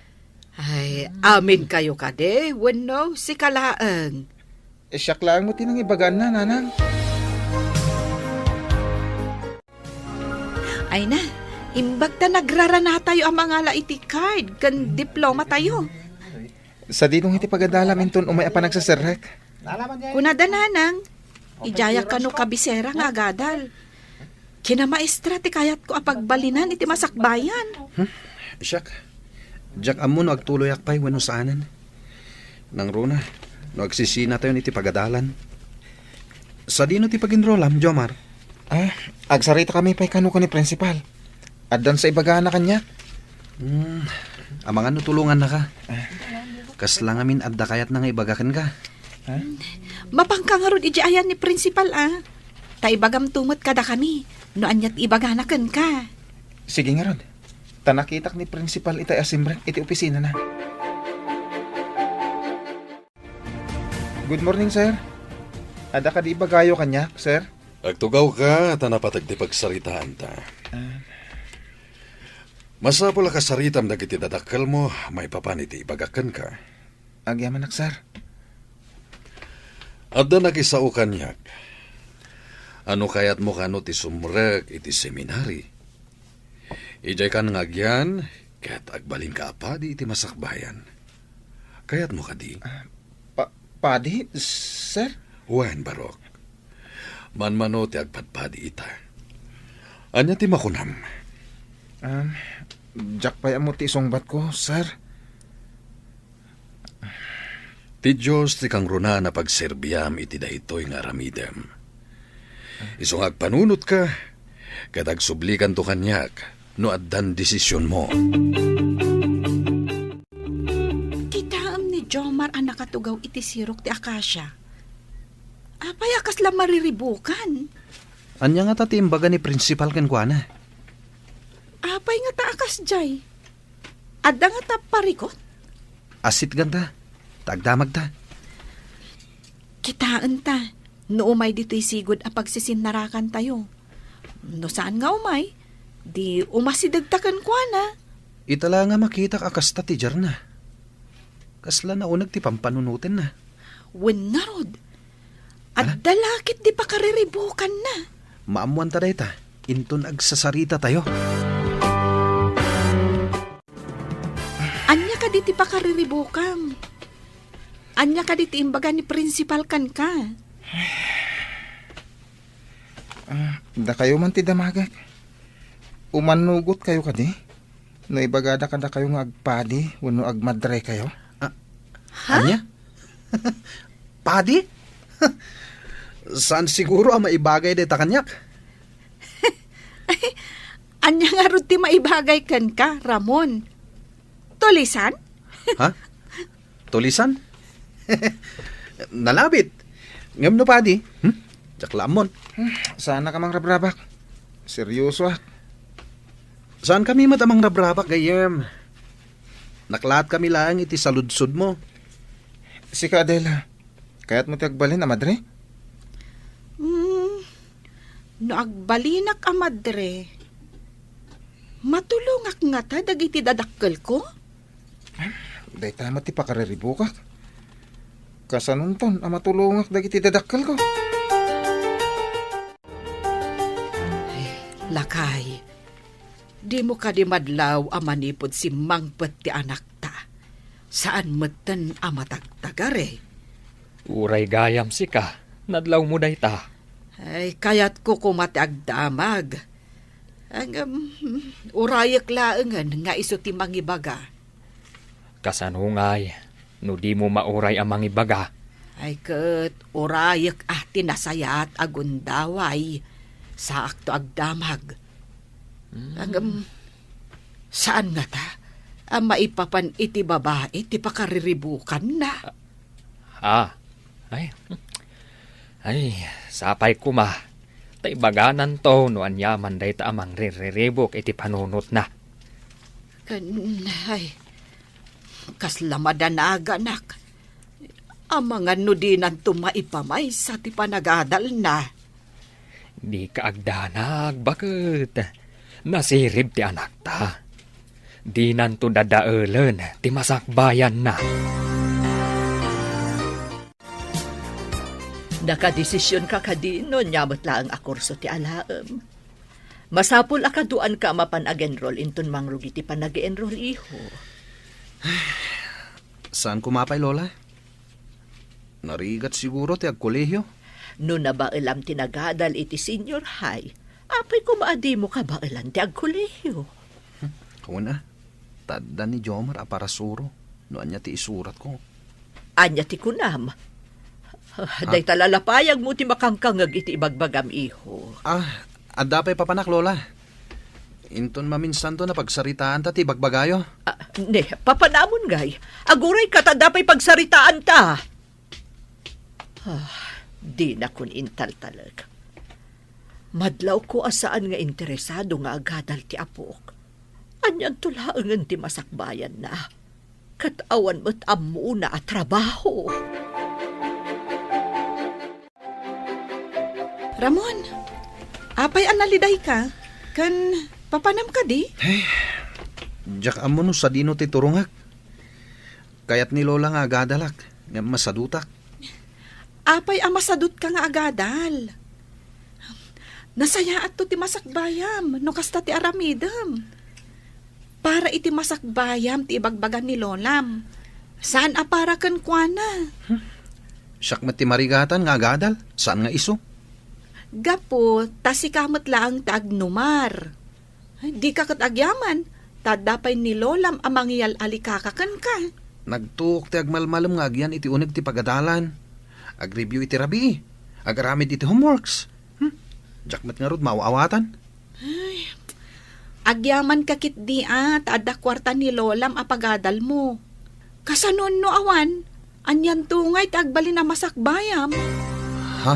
Ay, aminkayo kadi wenno sika laeng? Eh, siak laeng met ti nangibagaanna, nanang. Ay na, imbag ta nagraranatayo a mangala iti card ken diplomatayo. Sadino iti pagadalam inton umay a panagseserrek? Kunada, nanang, idiayak kano kabisera nga agadal. Kinamaestra ti kayatko a pagbalinan iti masakbayan. Hmm? Siak, diak ammo no agtuloyak pay wenno saanen. Nangruna, no agsisinatayon iti pagadalan. Sadino ti paginrolam, Jomar? Ah, agsaritakami pay kano ken ni principal. Addan sa ibagana kaniak. Hmm, amangan no tulongannaka. Kasla ngamin adda kayatna nga ibaga kenka? Ha? Mapanka ngarud idiay ayan ni principal, a. Ta ibagamto met kadakami no ania ti ibagana kenka. Sige ngarud. Ta nakitak ni principal itay a simrek iti opisinana. Good morning, sir. Adda kadi ibagayo kaniak, sir? Agtugawka ta napateg ti pagsaritaanta. Ah. Masapul a kasaritam dagiti dadakkelmo maipapan iti ibagak kenka. Agyamanak, sir. Adda nakisao kaniak. Ano kayatmo kano ti sumrek iti seminary? Idiay kan nga agyan, ket agbalinka a padi iti masakbayan. Kayatmo kadi? Ah, pa-, padi, sir? Wen, Barok. Manmano ti agpadpadi ita. Ania ti makunam? Um, diak pay ammo ti isungbatko, sir. Ti Dios ti kangrunaan a pagserbiam iti daytoy nga aramidem. Isu nga agpanunotka, ket agsublikanto kaniak no addan desisionmo. Kitaem ni Jomar a nakatugaw iti sirok ti akasia. Apay a kasla mariribukan? Ania ngata ti imbaga ni principal kenkuana? Apay ngata a kasdiay? Adda ngata parikut? Asitganta, ta agdamagta. Kitaenta, no umay ditoy sigud a pagsisinarakantayo. No saan nga umay, di umasidegta kenkuana. Ita la nga makitak a kasta ti diarna. Kasla nauneg ti pampanunotenna. Wen ngarud, adda la ket ti pakariribukanna. Maammoanta dayta, inton agsasaritatayo. Ania kadi ti pakariribukam? Ania kadi ti imbaga ni principal kenka? Ah, dakayo man ti damagek. Umannugotkayo kadi? No ibagada kadakayo nga agpadi wenno agmadrekayo? Ah, ha? Ania? Padi? Saan siguro a maibagay dayta kaniak? Ania ngarud ti maibagay kenka, Ramon? Tulisan? Ha? Tulisan? Nalabit. Ngem no padi, hmm? Diak la ammon. Saanak a mangrabrabak. Seryosoak. Saankami met a mangrabrabak, gayyem. Naklaatkami laeng iti saludsodmo. Sika, Adela, kayatmo ti agbalin a madre? Hmm, no agbalinak a madre, matulongak ngata dagiti dadakkelko? Dayta met ti pakariribukak. Kasanonton a matulongak dagiti dadakkelko? Lakay, dimo kadi madlaw a manipud simmangpet ti anakta. Saan metten a matagtagari. Uray gayam sika, nadlawmo dayta. Ay, kayatko koma ti agdamag. Ngem, urayek laengen nga isu ti mangibaga. Kasano ngay no dimo mauray a mangibaga? Ay ket, urayek a ti nasayaat a gundaway. Saakto agdamag. Hmm. Ngem, saan ngata a maipapan iti babai ti pakariribukanna? Ah, ay, ay, sapay koma. Ta ibagananto no aniaman dayta a mangrirriribuk iti panunotna. Ken, ay, kasla madanaganak. Amangan no dinanto maipamaysa ti panagadalna. Dika agdanag, baket. Nasirib ti anakta. Dinanto dadaelen ti masakbayanna. Nakadesisionka kadi no ania met laeng a kurso ti alaem? Masapul a kaduaanka a mapan ag-enroll inton mangrugi ti panag-enroll, iho. Saan koma pay, Lola? Narigat siguro ti agkolehiyo. No nabaelam ti nagadal iti senior high, apay koma a dimo kabaelan ti agkolehiyo? Hmm, kuna, ta adda ni Jomar a parasuro no ania ti isuratko. Ania ti kunam? Ah, dayta la lapayagmo ti makangkangeg iti ibagbagam, iho. Ah, adda pay papanak, Lola. Inton maminsanto napagsaritaanta ti ibagbagayo. Ah, ne, papanamon ngay. Agurayka ta adda pay pagsaritaanta. Ah, dinakon intaltalek. Madlawko a saan nga interesado nga agadal ti apok. Anianto laengen ti masakbayanna? Ket awan met ammona a trabaho. Ramon, apay a nalidayka? Ken papanam kadi? Ay, diak ammo no sadino ti turongek. Kayat ni Lola nga agadalak, ngem masadutak. Apay a masadutka nga agadal? Nasayaatto ti masakbayam no kasta ti aramidem. Para iti masakbayam ti ibagbaga ni Lolam. Saan a para kenkuana. Hmm. Siak met ti marigatan nga agadal, saan nga isu? Gapu ta sika met laeng ti agnumar. Ay, dika ket agyaman, ta adda pay ni Lolam a mangiyal-alikaka kenka. Nagtuok ti agmalmalem nga agyan iti uneg ti pagadalan. Agreview iti rabii. Agaramid iti homeworks. Hmm? Diak met ngarud maaw-awatan. Ay, agyamanka ketdi a, ta adda kuarta ni Lolam a pagadalmo. Kasano no awan, anianto ngay ti agbalin a masakbayam? Ha?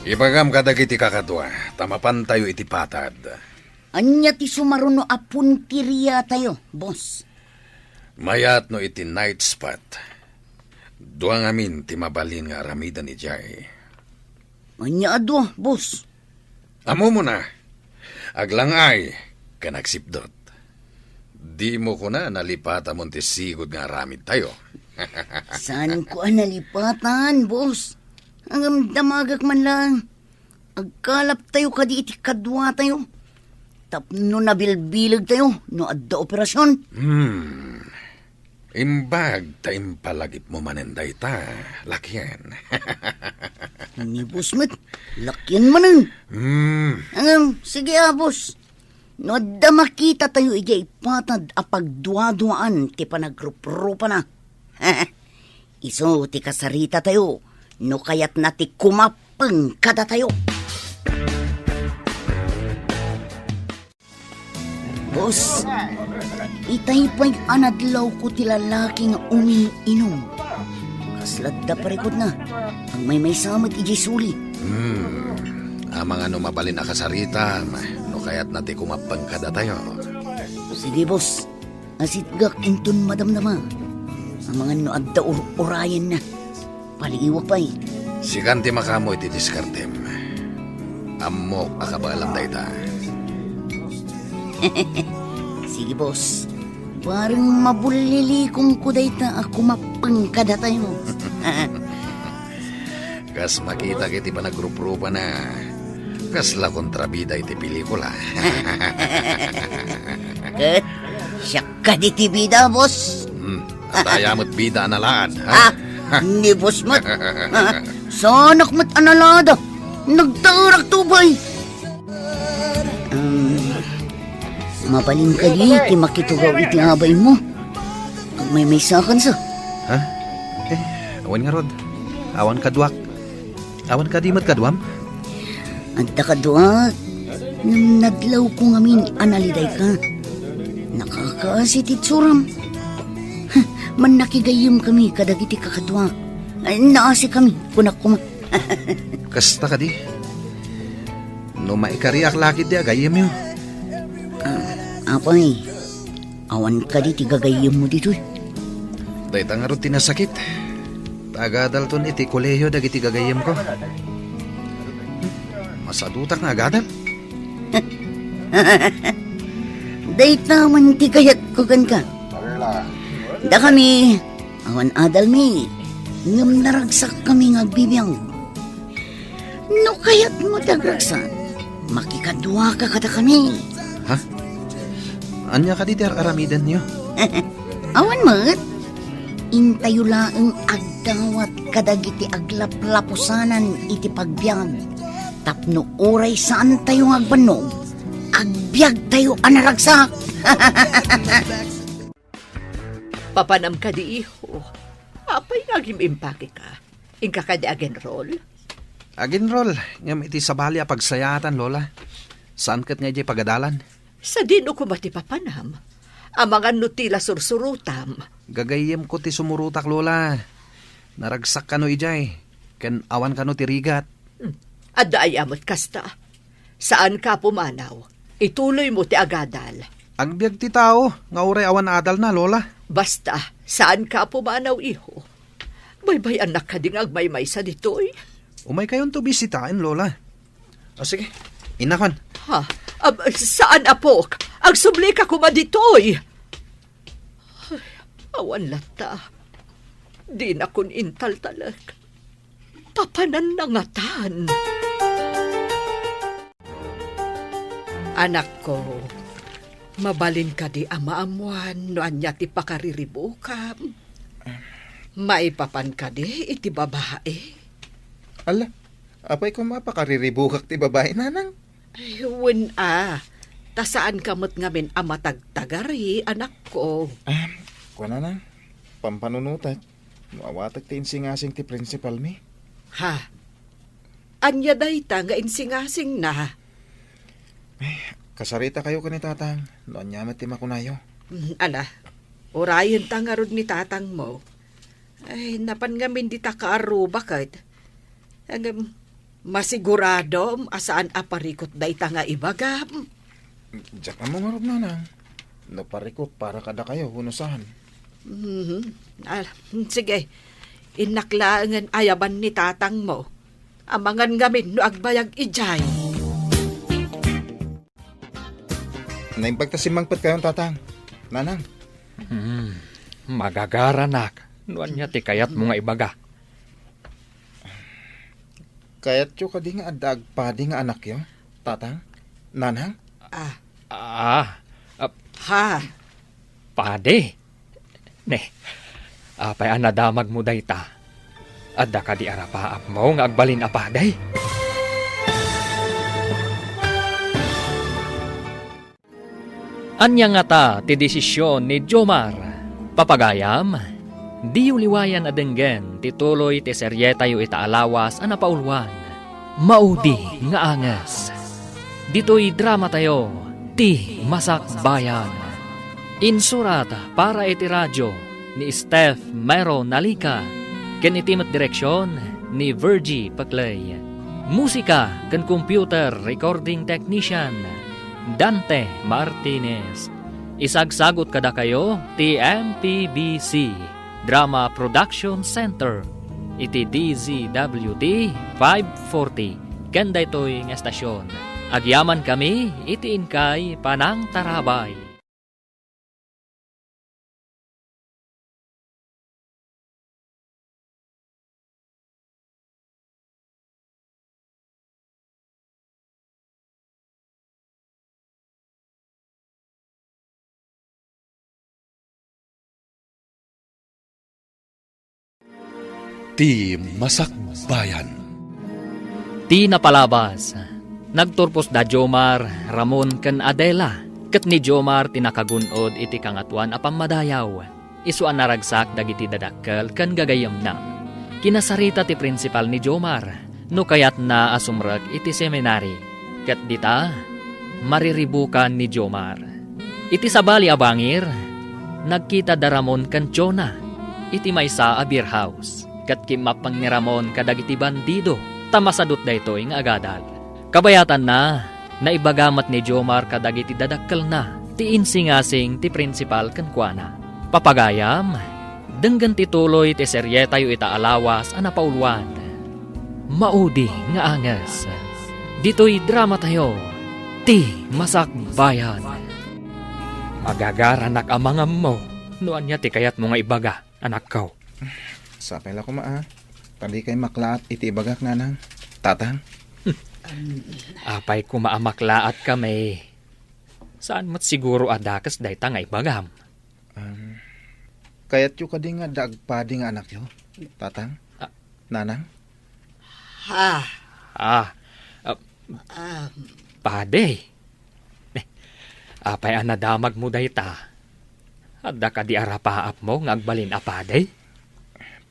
Ibagam kadagiti kakadua, ta mapantayo iti patad. Ania ti sumaruno a punteriatayo, boss? Mayat no iti night spot. Dua ngamin ti mabalin nga aramiden idiay. Ania a dua, boss? Ammomon a, aglang-ay ken agsipdut. Dimo kuna nalipatamon ti sigud nga aramidtayo. Saanko a nalipatan, boss. Ngem damagek man laeng. Agkalaptayo kadi iti kaduatayo tapno nabilbilegtayo no adda operasion. Hmm. Imbag ta impalagipmo manen dayta, lakien. Ni boss met, lakien manen. Hmm. Ngem, sige a, boss. No adda makitatayo idiay patad a pagduaduaan ti panagruprupana, isu ti kasaritatayo no kayatna ti kumap kumappeng kadatayo. Boss, itay pay a nadlawko ti lalaki nga umiinum. Kasla adda parikutna, agmaymaysa met idiay suli. Hmm, amangan no mabalin a kasaritam, no kayatna ti kumappeng kadatayo. Sige, boss. Asitgak inton madamdama. Amangan no adda ur-urayenna. Paliiwak pay. Sikan ti makaammo iti diskartem. Ammok a kabaelam dayta. Sige, boss. Parang mabullilikumko dayta a kumappeng kadatayo. Kas makitak iti panagruprupana, kasla kontrabida iti pelikula. Ket siak kadi ti bida, boss. Hmm, adda aya met bida a nalaad, ha? Ah, ni boss met. Ah, saanak met a nalaad. Nagtaerak to, bay. Um, mabalin kadi ti makitugaw iti abaymo. Agmaymaysakansa. Ha? Eh, awan ngarud. Awan kaduak. Awan kadi met kaduam? Adda kaduak. Ngem nadlawko ngamin a nalidayka. Nakakaasi ti itsuram. Mannakigayyemkami kadagiti kakaduak. Ay, naasikami, kunak koma. Kasta kadi? No maikariak la ketdi a gayyemyo. Ah, apay, awan kadi ti gagayyemmo ditoy? Dayta ngarud ti nasakit. Ta agadalton iti kolehio dagiti gagayyemko. Masadutak nga agadal. Dayta man ti kayatko kenka. Dakami, awan adalmi, ngem naragsakkami nga agbibiag. No kayatmo ti agragsak, makikaduaka kadakami. Ha? Ania kadi ti ar-aramidenyo? Awan met. Intayo laeng agdawat kadagiti aglaplapusanan iti pagbiag. Tapno uray saantayo nga agbannog, agbiagtayo a naragsak. Papanam kadi, iho? Apay nga agim-impakeka? Inka kadi agenrol? Agenrol, ngem iti sabali a pagsayaatan, Lola. Saan ket nga idiay pagadalan. Sadino koma ti papanam? Amangan no ti la sursurotam. Gagayyemko ti sumurotak, Lola. Naragsak kano idiay, ken awan kano ti rigat. Hmm. Adda aya met kasta. Saanka a pumanaw. Ituloymo ti agadal. Agbiag ti tao nga uray awan adalna, Lola. Basta, saanka a pumanaw, iho. Baybay-annak kadi nga agmaymaysa ditoy? Umaykayonto bisitaen, Lola. O, sige. Innakon. Ha? Ab, saan, apok. Agsublika koma ditoy. Ay, awan latta. Dinakon intaltalek. Papananna ngatan. Anakko, mabalin kadi a maammuan no ania ti pakariribukam? Maipapan kadi iti babai? Ala, apay koma pakariribukak ti babai, nanang? Ay, wen a. Ta saanka met ngamin a matagtagari, anakko. Ah, kuana, nang, pampanunotek no awatek ti insingasing ti prinsipalmi. Ha? Ania dayta nga insingasingna? Ay, kasaritakayo ken ni Tatang no ania met ti makunayo. Mm, ala, urayenta ngarud ni Tatangmo. Ay, napan ngamin dita kaarruba ket. Ngem, masiguradom a saan a parikut dayta nga ibagam? Diak ammo ngarud, nanang, no parikut para kadakayo wenno saan. Mhm. Ah, sige. Innak laengen ayaban ni Tatangmo. Amangan ngamin no agbayag idiay. Naimbag ta simmangpetkayon, Tatang. Nanang. Hmm, magagaranak. No ania ti kayatmo nga ibaga? Kayatyo kadi nga adda agpadi nga anakyo, Tatang? Nanang? Ah. Ah, ah, Ha? Padi? Ne, apay a nadamagmo dayta? Adda kadi arapaapmo nga agbalin a padi? Ania ngata ti desisyon ni Jomar? Papagayam, diyo liwayan a denggen ti tuloy ti serietayo ita a lawas a napauluan. Maudi nga anges. Ditoy dramatayo, Ti Masakbayan. Insurat para iti radio ni Steph Mero Nalica, ken iti met direksion ni Virgie Paclay. Musika ken computer recording technician, Dante Martinez. Isagsagut kadakayo ti M P B C Drama Production Center iti D Z W T five forty ken daytoy nga estasyon. Agyamankami iti inkay panangtarabay. Ti Masakbayan. Ti napalabas, nagturpos da Jomar, Ramon, ken Adela, ket ni Jomar ti nakagun-od iti Kangatoan a Pammadayaw. Isu a naragsak dagiti dadakkel ken gagayyemna. Kinasarita ti prinsipal ni Jomar no kayatna a sumrek iti seminari, ket dita, mariribukan ni Jomar. Iti sabali a bangir, nagkita da Ramon ken Jonah iti maysa a beer house, ket kimmappeng ni Ramon kadagiti bandido ta masadut daytoy nga agadal. Kabayatanna, naibaga met ni Jomar kadagiti dadakkelna ti insingasing ti prinsipal kenkuana. Papagayam, denggen ti tuloy ti serietayo ita a lawas a napauluan. Maudi nga anges. Ditoy dramatayo, Ti Masakbayan. Agagaranak a mangammo no ania ti kayatmo nga ibaga, anakko. Sapay la koma a ta dikay maklaat iti ibagak, nanang, tatang. Apay koma a maklaatkami? Saan met siguro a dakes dayta nga ibagam? Um, kayatyo kadi nga adda agpadi nga anakyo, tatang? Ah. Nanang? Ha? Ah, ah, Ah. Padi. Eh, apay a nadamagmo dayta? Adda kadi arapaapmo nga agbalin a padi?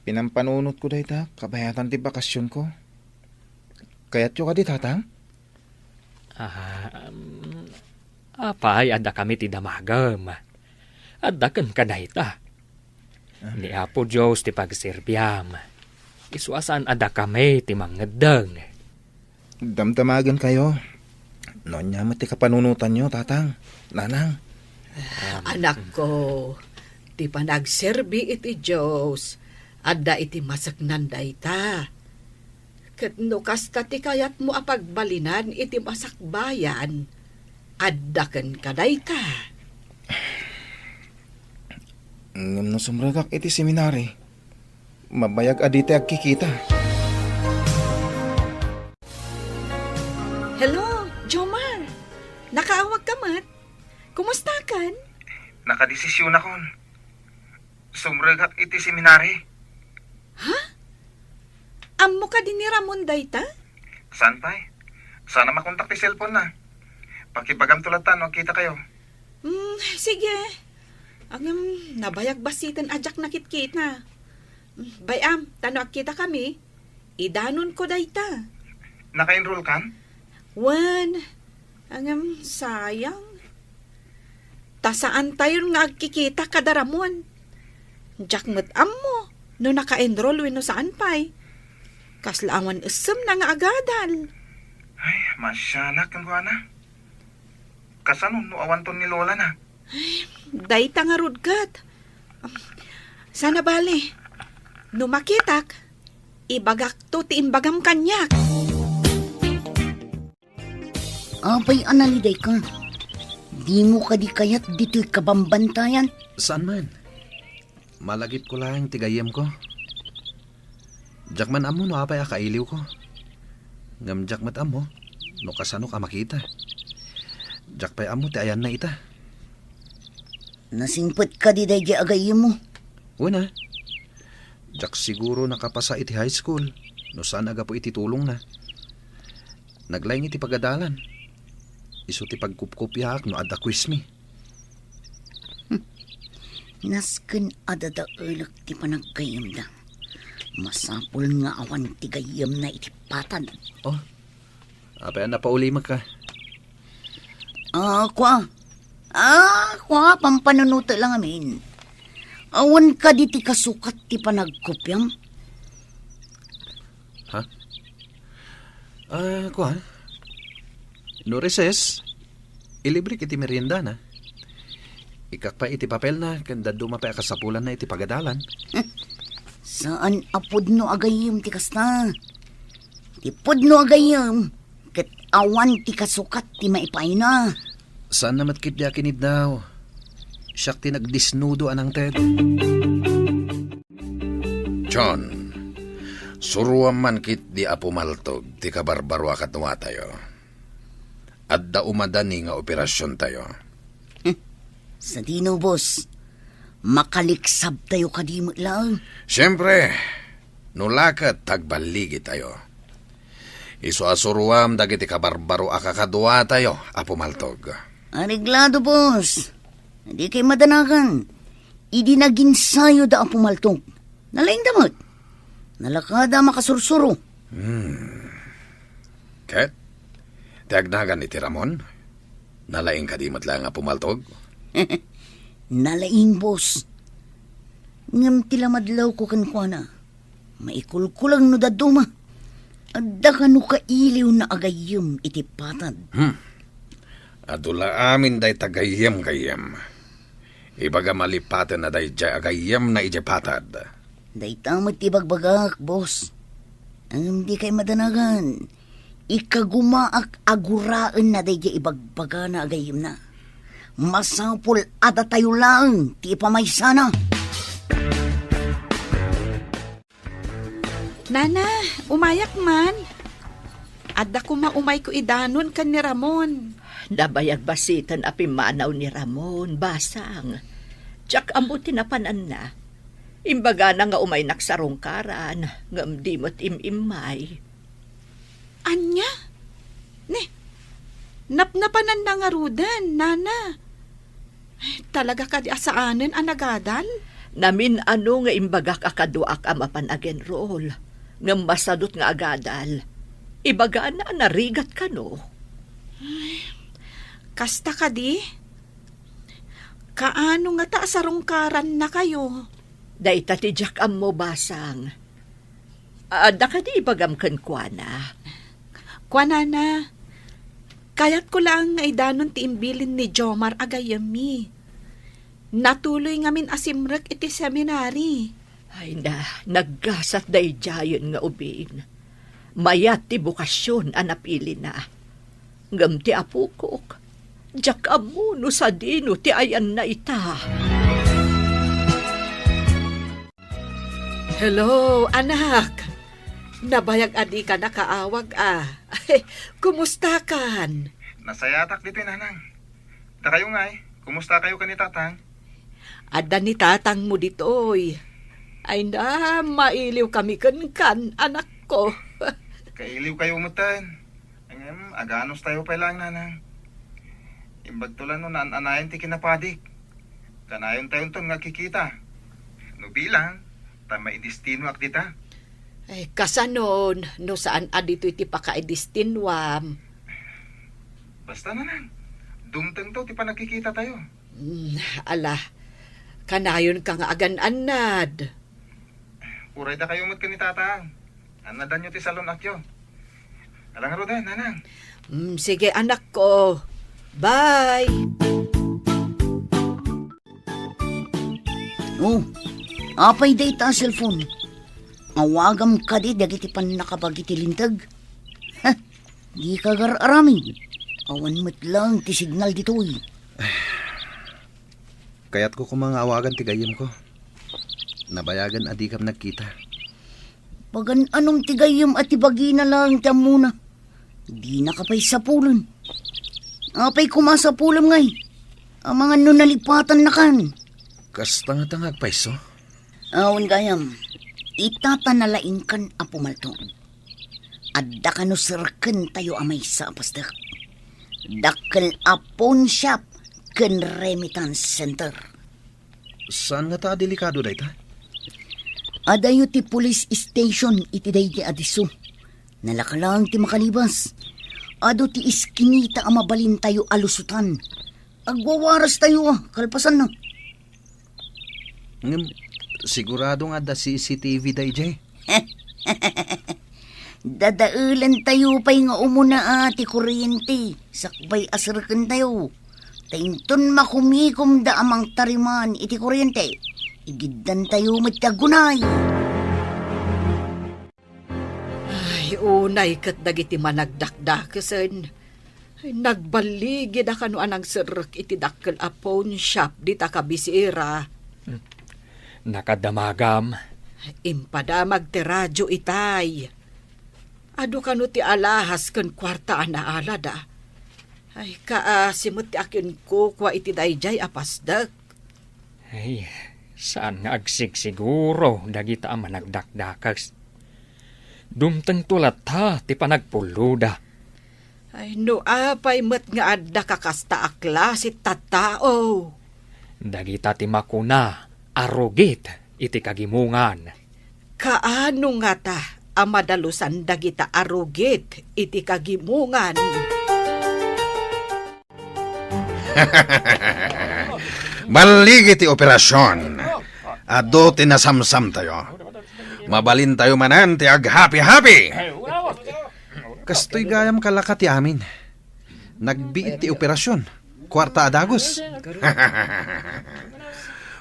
Pinampanunotko dayta kabayatan ti bakasionko. Kayatyo kadi, tatang? Ah, um, apay, adda kami ti damagem. Adda kenka dayta. Ah. Ni Apo Dios ti pagserbiam. Isu a saan a dakami ti mangngeddeng. Damdamagenkayo. No ania met ti kapanunotanyo, tatang, nanang? Anakko, ti panagserbi iti Dios, adda iti maseknan dayta. Ket no kasta ti kayatmo a pagbalinan iti masakbayan, adda kenka dayta. Ngem no sumrekak iti seminari, mabayag a ditay agkikita. Hello, Jomar! Nakaawagka met? Kumustakan? Nakadesisionakon. Sumrekak iti seminari. Ha? Ammo kadi ni Ramon dayta? Saan pay? Saan a makontak ti cellphone na. Pakibagamto latta no agkitakayo. Hmm, sige. Ngem, nabayag bassiten a diak nakitkita. Hmm, bay-am, ta no agkitakami, idanonko dayta. Naka-enroll kan? Wen, ngem, sayang. Ta saantayon nga agkikita kada Ramon. Diak met ammo no naka-enroll wenno saan pay. Kasla awan essemna nga agadal. Ay, masianak kenkuana. Kasano no awanton ni Lola na? Ay, dayta ngarud ket. Saan a bale. No makitak, ibagakto ti imbagam kaniak. Apay a nalidayka? Dimo kadi kayat ditoy kabambantayan? Saan man. Malagipko laeng ti gayyemko. Diak man ammo no apay a kailiwko. Ngem diak met ammo no kasanok a makita. Diak pay ammo ti ayanna ita. Nasingpet kadi daydiay a gayyemmo? Wen a. Diak siguro nakapasa iti high school no saan a gapu iti tulongna. Naglaing iti pagadalan. Isu ti pagkupkopiaak no adda quizmi. Hmm. Nasken a dadaelek ti panaggayyemda. Masapul nga awan ti gayyemna iti patad. Oh, Apay a napaulimek ka? Ah, kua. Ah, kua, pampanunutek lang amin. Awan kadi ti kasukat ti panagkopiam? Ha? Ah, kua. No recess, ilibrek iti meriendana. Ikkak pay iti papelna, ken dadduma pay a kasapulanna iti pagadalan. Saan a pudno a gayyem ti kasta. Ti pudno a gayyem, ket awan ti kasukat ti maipaayna. Saanna met ketdi a kiniddaw. Siak ti nagdesnudo a nangted. John, suroam man ketdi a pumaltog ti kabarbaro a kaduatayo. Adda umadani nga operasiontayo. Hmm. Sadino, boss? Makaliksabtayo kadi met laeng? Siempre, no la ket ta agballigitayo. Isu a suroam dagiti kabarbaro a kakaduatayo a pumaltog. Areglado, boss. Dikay madanagan. Idi naginsayoda a pumaltog, nalaingda met. Nalakada a makasursuro. Hmm. Ket, ti agnagan iti Ramon? Nalaing kadi met laeng a pumaltog? Nalaing, boss. Ngem ti lamadlawko kenkuana, maikulkulang no dadduma. Adda kano kailiwna a gayyem iti patad? Hmm. Adu la amin dayta gayyem-gayyem. Ibagam a lipaten a daydiay a gayyemna idiay patad. Dayta met ti ibagbagak, boss. Ngem dikay madanagan. Ikagumaak a guraenna daydiay ibagbagana a gayyemna. Masapul a datayo laeng ti ipamaysana. Nana, umayak man. Adda koma umayko idanon ken ni Ramon. Nabayag basiten a pimmanaw ni Ramon, basang. Diak ammo ti napananna. Imbagana nga umaynak sarungkaran, ngem di met im-immay. Ania? Ne, napnapananna ngaruden, nana. Talaga kadi a saanen a nagadal? Namin-ano nga imbagak a kaduak a mapan agenrol, ngem masadut nga agadal. Ibagana a narigat kano. Ay, kasta kadi? Kaano ngata a sarungkarannakayo? Dayta ti diak ammo, basang. Adda kadi ibagam kenkuana? Kuanana, kayatko laeng nga idanon ti imbilin ni Jomar a gayyemmi. Natuloy ngamin a simrek iti seminary. Ay na, naggasat daydiayen nga ubing. Mayat ti bokasion a napilina. Ngem ti apokok, diak ammo no sadino ti ayanna ita. Hello, anak. Nabayag a dika nakaawag, a. Kumustakan? Nasayatak ditoy, nanang. Dakayo ngay, kumustakayo ken ni tatang? Adda ni tatangmo ditoy. Ay na, mailiw kami kenkan, anakko. Kailiw kayo metten. Ngem, aganos tayo pay laeng, nanang. Imbagto la no naan-anayon ti kinapadik. Kanayon tayonton nga agkikita. No bilang, ta maidestinoak dita. Ay, kasanon, no saan a ditoy ti pakaidestinuam? Basta, nanang, dumtengto ti panagkikita tayo. Hmm, ala, kanayon ka nga agan-annad. Uray dakayo met ken ni tatang. Annadanyo ti salun-atyo. Ala ngaruden, nanang. Mm, sige, anakko. Bye! Oh, apay dayta a cellphone? Awagam kadi dagiti pannakabagi ti linteg? Heh, dika agar-aramid. Awan met laeng ti signal ditoy. Kayatko koma nga awagan ti gayyemko. Nabayagen a dikam nagkita. Pagan-anom ti gayyem a ti bagina laeng ti ammona? Dinaka pay sapulen. Apay koma a sapulem ngay? Amangan no nalipatannakan. Kasta ngata nga agpayso? Awan gayam. Ita ta nalaingkan a pumaltog. Adda kano serkentayo a maysa a pastek. Dakkel a pawn shop ken remittance center. Saan ngata a delikado dayta? Adayo ti police station iti daydi a disso. Nalaka laeng ti makalibas. Adu ti iskinita a mabalintayo a lusutan. Agwawarastayo, a, kalpasanna. Ngem, sigurado nga adda C C T V daydiay? Dadaelantayo pay nga umuna a ti kuryente, sakbay a serrekentayo. Ta inton makumikomda a mangtariman iti kuryente, igiddantayo met ti aggunay. Ay, unay ket dagiti managdakdakesen. Ay, nagballigida kano a nangserrek iti dakkel a pawn shop dita kabisera. Hmm. Nakadamagam. Impadamag ti radio itay. Adu kano ti alahas ken kuarta a naalada. Ay, kaasi met ti akinkukua iti daydiay a pasdek. Ay, saan nga agsigsiguro dagita a managdakdakes. Dumtengto latta ti panagpulloda. Ay, no apay met nga adda kakasta a klase tattao? Dagita ti makuna a rugit iti kagimongan. Kaano ngata a madalusan dagita a rugit iti kagimongan? Balligi ti operasion. Adu ti nasamsamtayo. Mabalintayo manen ti aghapi-hapi. Kastoy gayam kalaka ti amin. Nagbiit ti operasion. Kuarta a dagus.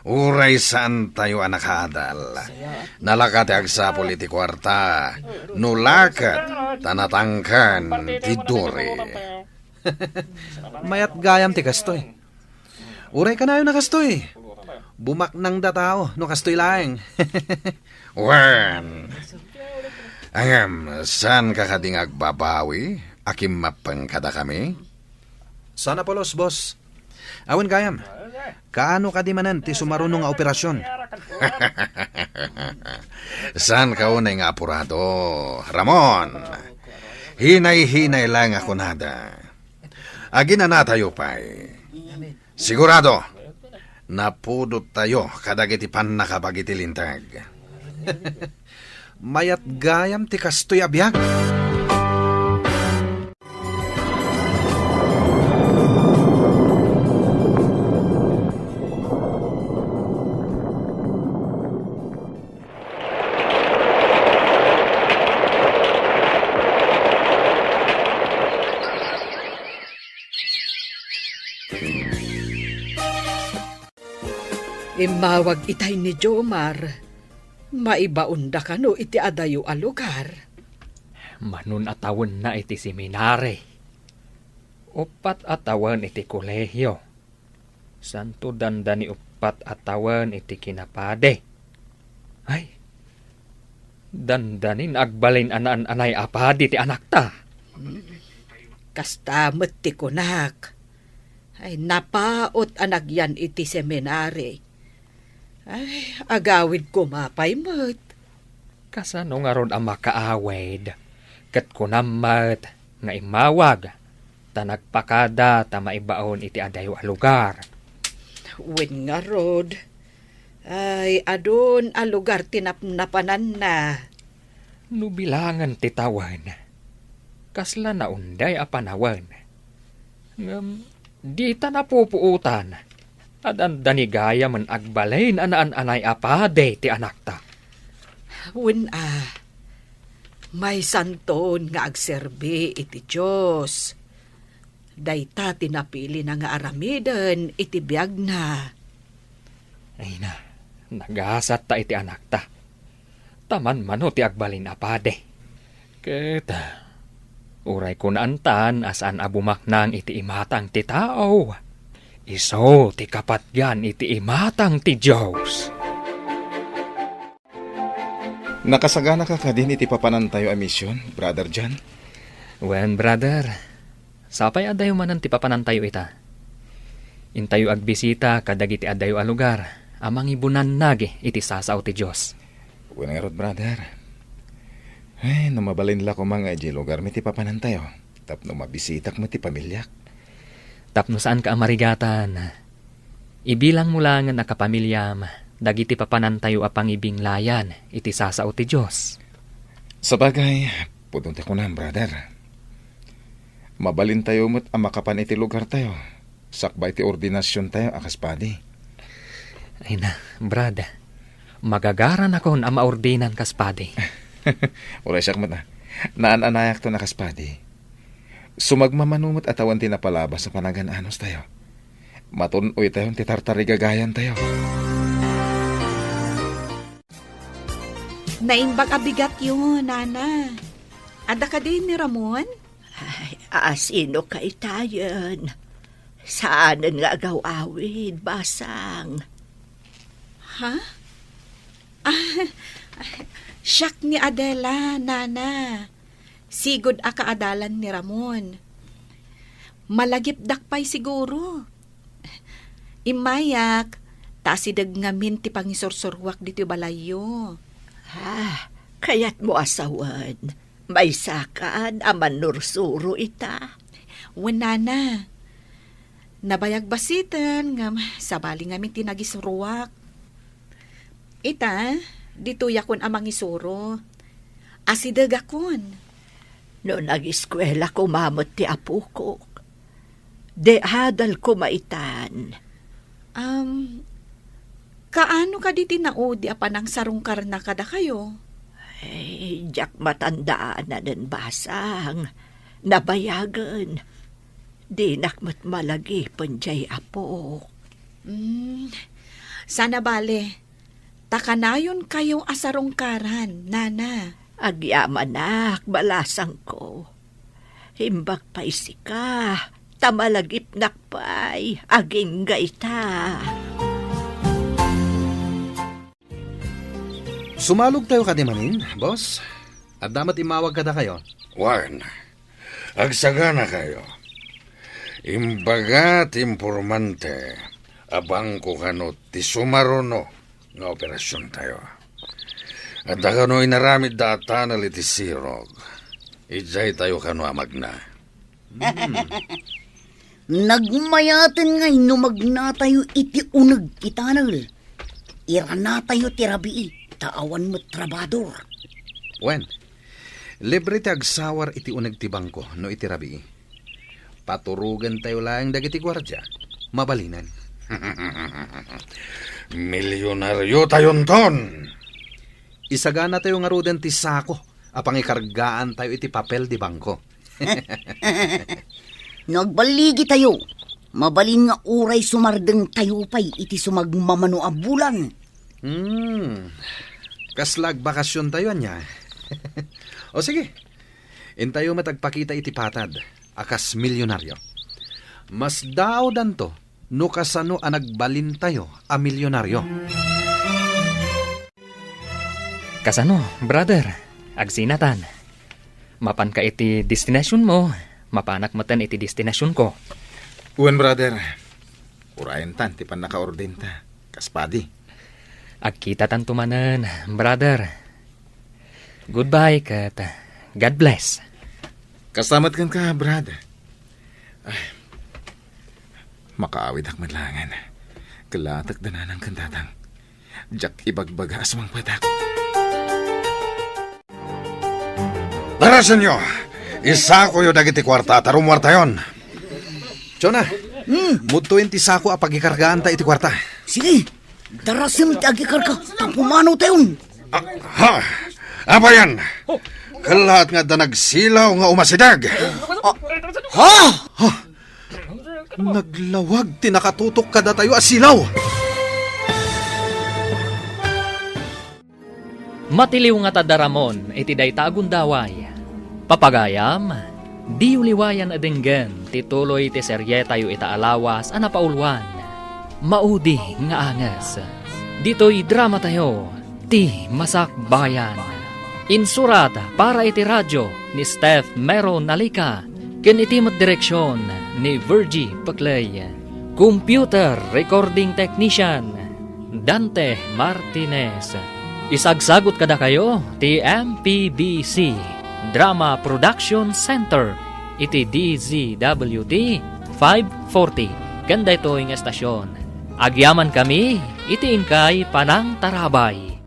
Uray saantayo a nakaadal. Nalaka ti agsapul iti kuarta. No laket, ta natangken ti duri. Mayat gayam ti kastoy. Uray kanayon a kastoy. Bumaknangda tao no kastoy laeng. Wen. Ngem, saanka kadi nga agbabawi a kimmappeng kadakami? Saan a pulos, boss. Awan gayam. Kaano kadi manen ti sumaruno nga operasion? Saanka unay nga apurado, Ramon. Hinay-hinay laeng a kunada. Aginanatayo pay. Sigurado, napudottayo kadagiti pannakabag iti linteg. Mayat gayam ti kastoy a biag. Immawag itay ni Jomar. Maibaonda kano iti adayo a lugar? Manon a tawenna iti seminari. Uppat a tawen iti kolehio. Santo dandani uppat a tawen iti kinapadi. Ay, dandanin agbalin a naan-anay a padi ti anakta. Kasta met ti kunak. Ay, napaut a nagyan iti seminari. Ay, agawid koma pay met. Kasano ngarud a makaawid? Ket kunam met nga immawag, ta nagpakada ta maibaon iti adayo a lugar. Wen ngarud, ay, adun a lugar ti napnapananna. No bilangen ti tawen, kasla naunday a panawen. Ngem dita napupuotan a dandani gayamen agbalin a naan-anay a padi ti anakta. Wen a, maysanton nga agserbi iti Dios. Dayta ti napilina nga aramiden iti biagna. Ay na, nagasatta iti anakta. Ta manmano ti agbalin a padi. Ket, uray kunaantan a saan a bumaknang iti imatang ti tao, isu ti kapatgan iti imatang ti Dios. Nakasaganaka kadin iti papanantayo a mision, Brother John? Wen, brother. Sapay adayo manen ti papanantayo ita. Intayo agbisita kadagiti adayo a lugar a mangibunannag iti sasao ti Dios. Wen ngarud, brother. Ay, no mabalin la koma nga idiay lugarmi ti papanantayo, tapno mabisitak met ti pamiliak. Tapno saanka a marigatan, ibilangmo laengen a kapamiliam dagiti papanantayo a pangibinglayan iti sasao ti Dios. Sabagay, pudno ti kunam, brother. Mabalintayo met a makapan iti lugartayo, sakbay ti ordinasiontayo a kas padi. Ay na, Brad, magagaranakon a maordinan kas padi. Uray siak met, a. Naan-anayakton a kas padi. Sumagmamano met a tawen ti napalabas a panagan-anostayo. Matun-oytayon ti tartarigagayantayo. Naimbag a bigatyo, Nana. Adda kadi ni Ramon? Ay, a, sino kaytayen? Saanen nga agaw-awid, basang. Ha? Ah, siak ni Adela, Nana. Sigud a kaadalan ni Ramon. Malagipdak pay siguro. Immayak, ta asideg ngamin ti pangisursuruak ditoy balayyo. Ah, kayatmo a sawen, maysakan a mannursuro ita? Wen, Nana. Nabayag basiten, ngem sabali ngamin ti nagisuruak. Ita, ditoyakon a mangisuro. Asidegakon. No nagiskuela koma met ti apokok, di adal koma itan. Am, kaano kadi ti naudi a panangsarungkarna kadakayo? Ay, diak matandaan a basang. Nabayagen. Dinak met malagipen diay apok. Mm, sana bale, ta kanayonkayo a sarungkaran, Nana. Agyamanak, balasangko. Imbag pay sika, ta malagipnak pay, agingga ita. Sumalogtayo kadi manen, boss? Adda met immawag kadakayo? Wen, agsaganakayo. Imbaga ti impormante a bangko kano ti sumaruno nga operasiontayo. Adda kano inaramidda a tunnel iti sirog. Idiaytayo kano a magna. Hmm. Nagmayaten nga no magnatayo iti uneg ti tunnel. Iranatayo ti rabii, ta awan met trabador. Wen, libre ti agsawar iti uneg ti bangko no iti rabii. Paturogentayo laeng dagiti guardia. Mabalinen. Milionariotayonton! Isaganatayo ngaruden ti sako a pangikargaantayo iti papel di bangko. No agballigitayo, mabalin nga uray sumardengtayo pay iti sumagmamano a bulan. Hmm. Kasla agbakasiontayo, ania? O sige, intayo met agpakita iti patad a kas milionario. Masdaawdanto no kasano a nagbalintayo a milionario. Kasano, brother? Agsinatan. Mapanka iti destinasionmo, mapanak metten iti destinasionko. Wen, brother. Urayentan ti pannakaordenta, kas padi. Agkitatanto manen, brother. Goodbye ket God bless. Kasta met kenka, brad. Ay, makaawidak met laengen. Kellatek da nanang ken tatang. Diak ibagbaga a sumangpetak. Darasenyo! Isakoyo dagiti kuarta ta rummuartayon. Jonah, hmm, mudtoyen ti sako a pagikargaanta iti kuarta. Sige, darasem ti agikarga, ta pumanawtayon. Ah, ha? Apayan? Kellaat nga adda nagsilaw nga umasideg. Ah, ha? Ha? Naglawag ti nakatutok kadatayo a silaw. Matiliw nga tadda Ramon iti dayta a gundaway. Papagayam, diyo liwayan a denggen ti tuloy ti serietayo ita a lawas a napauluan, Maudi nga Anges. Ditoy dramatayo, Ti Masakbayan. Insurat para iti radio ni Steph Meron Alica ken iti met direksion ni Virgie Peclay. Computer recording technician, Dante Martinez. Isagsagut kadakayo ti M P B C Drama Production Center iti D Z W T five forty ken daytoy nga estasion. Agyamankami iti inkay panangtarabay.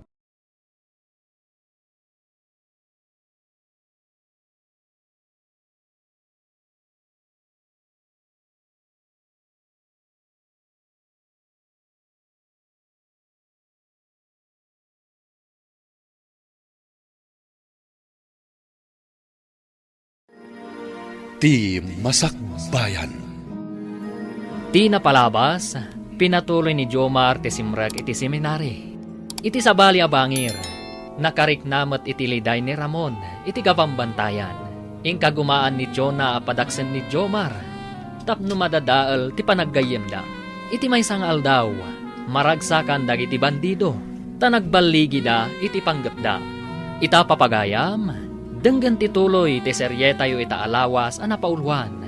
Ti Masakbayan. Ti napalabas, pinatuloy ni Jomar ti simrek iti seminary. Iti sabali a bangir, nakarikna met iti liday ni Ramon iti kabambantayan. Inkagumaan ni Jonah a padaksen ni Jomar tapno madadael ti panaggayyemda. Iti maysa nga aldaw, maragsakan dagiti bandido, ta nagballigida iti panggepda. Ita, papagayam, denggen ti tuloy ti serietayo ita a lawas a napauluan,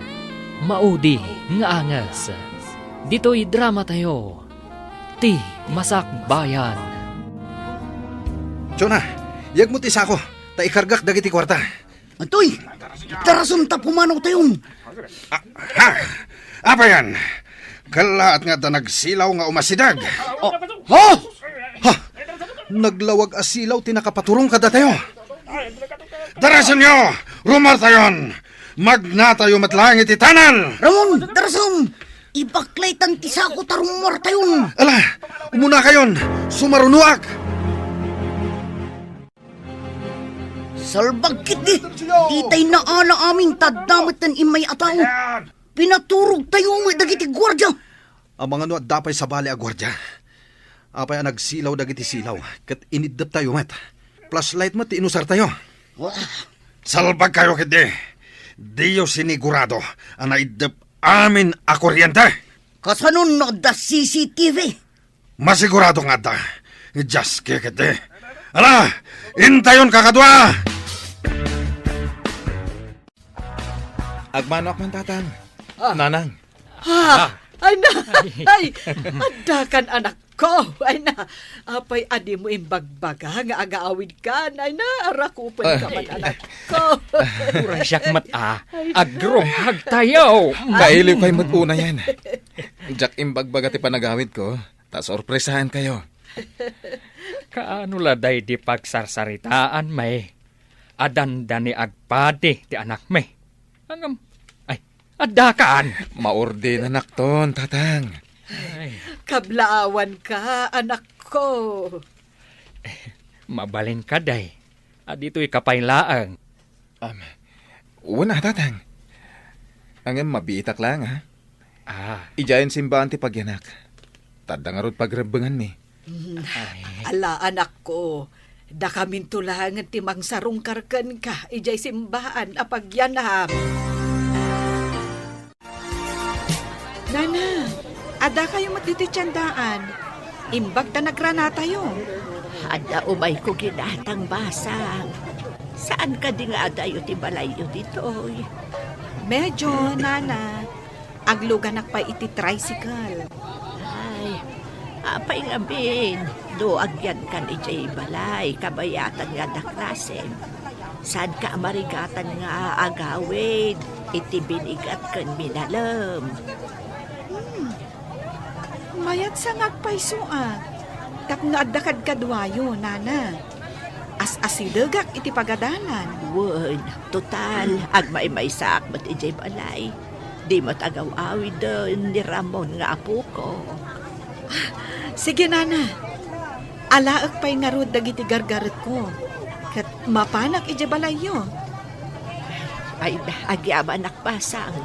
Maudi nga Anges. Ditoy dramatayo, Ti Masakbayan. Jonah, yegmo ti sako, ta ikargak dagiti kuarta. Antoy, darasem ta pumanawtayon. Ah, ha? Apayan? Kellaat nga adda nagsilaw nga umasideg. Oh, ha? Ha? Naglawag a silaw ti nakapaturong kadatayo. Darasenyo! Rumartayon! Magnatayo met laeng iti tunnel! Ramon, darasem! Ibaklaytan ti sako ta rumartayon. Ala, umunakayon! Sumarunoak! Salbag ketdi! Ditay naala amin ta adda metten immay a tao. Pinaturogtayo met dagiti guardia. Amangan no adda pay sabali a guardia. Apay a nagsilaw dagiti silaw, ket iniddeptayo met. Flashlight met ti inusartayo. Wah! Salbagkayo ketdi! Diyo sinigurado a naiddep amin a kuryente! Kasano no adda C C T V? Masigurado nga adda. Just kikit, eh. Ala, intayon, kakadua! Agmanoak man, Tatang. Ah. Nanang. Ah, ay na, ay, adda kan, anak ko. Ay na, apay a dimo imbagbaga nga agaawid kan. Ay na, arakupen ka man, anak ko. Uray siak met, ah. Ay, agruhag tayo. Mailiw kay met una yan. Diak imbagbaga ti panagawid ko. Ta sorpresaen kayo. Kaano la daydi pagsarsaritaan, may? Adanda ni agpadi ti anakmi. Ngem, ay, adda kan. Maordenanakton, Tatang. Ay. Kablaawan ka, anak ko. Mabalin ka, day. A ditoy ka pay laeng. Am, wen a, Tatang. Ngem mabiitak laeng, a. Ah. Idiayen simbaan ti pagyanak. Ta adda ngarud pagrebbenganmi. Mm. Ay. Ala, anak ko, dakaminto laengen ti mangsarungkar kenka idiay simbaan a pagyanak. Nana, adda kayo met ditoy tiendaan. Imbag ta nagranatayo. Adda umayko ginatang basang. Saan kadi nga adayo ti balayyo ditoy? Medyo, Nana. Agluganak pay iti tricycle. Ay, apay ngamin, no agyankan idiay balay, kabayatan nga adda klasem. Saanka a marigatan nga agawid iti binigat ken minalem? Hmm. Mayat sa nga agpayso a, tapno adda kadkaduayo, Nana. As-asidegak iti pagadalan. Wen, total, agmaymaysaak met idiay balay. Di met agaw-awiden ni Ramon nga apoko. Sige, Nana. Alaek pay ngarud dagiti gargaretko. Ket mapanak idiay balayyo. Ay, agyamanak, basang.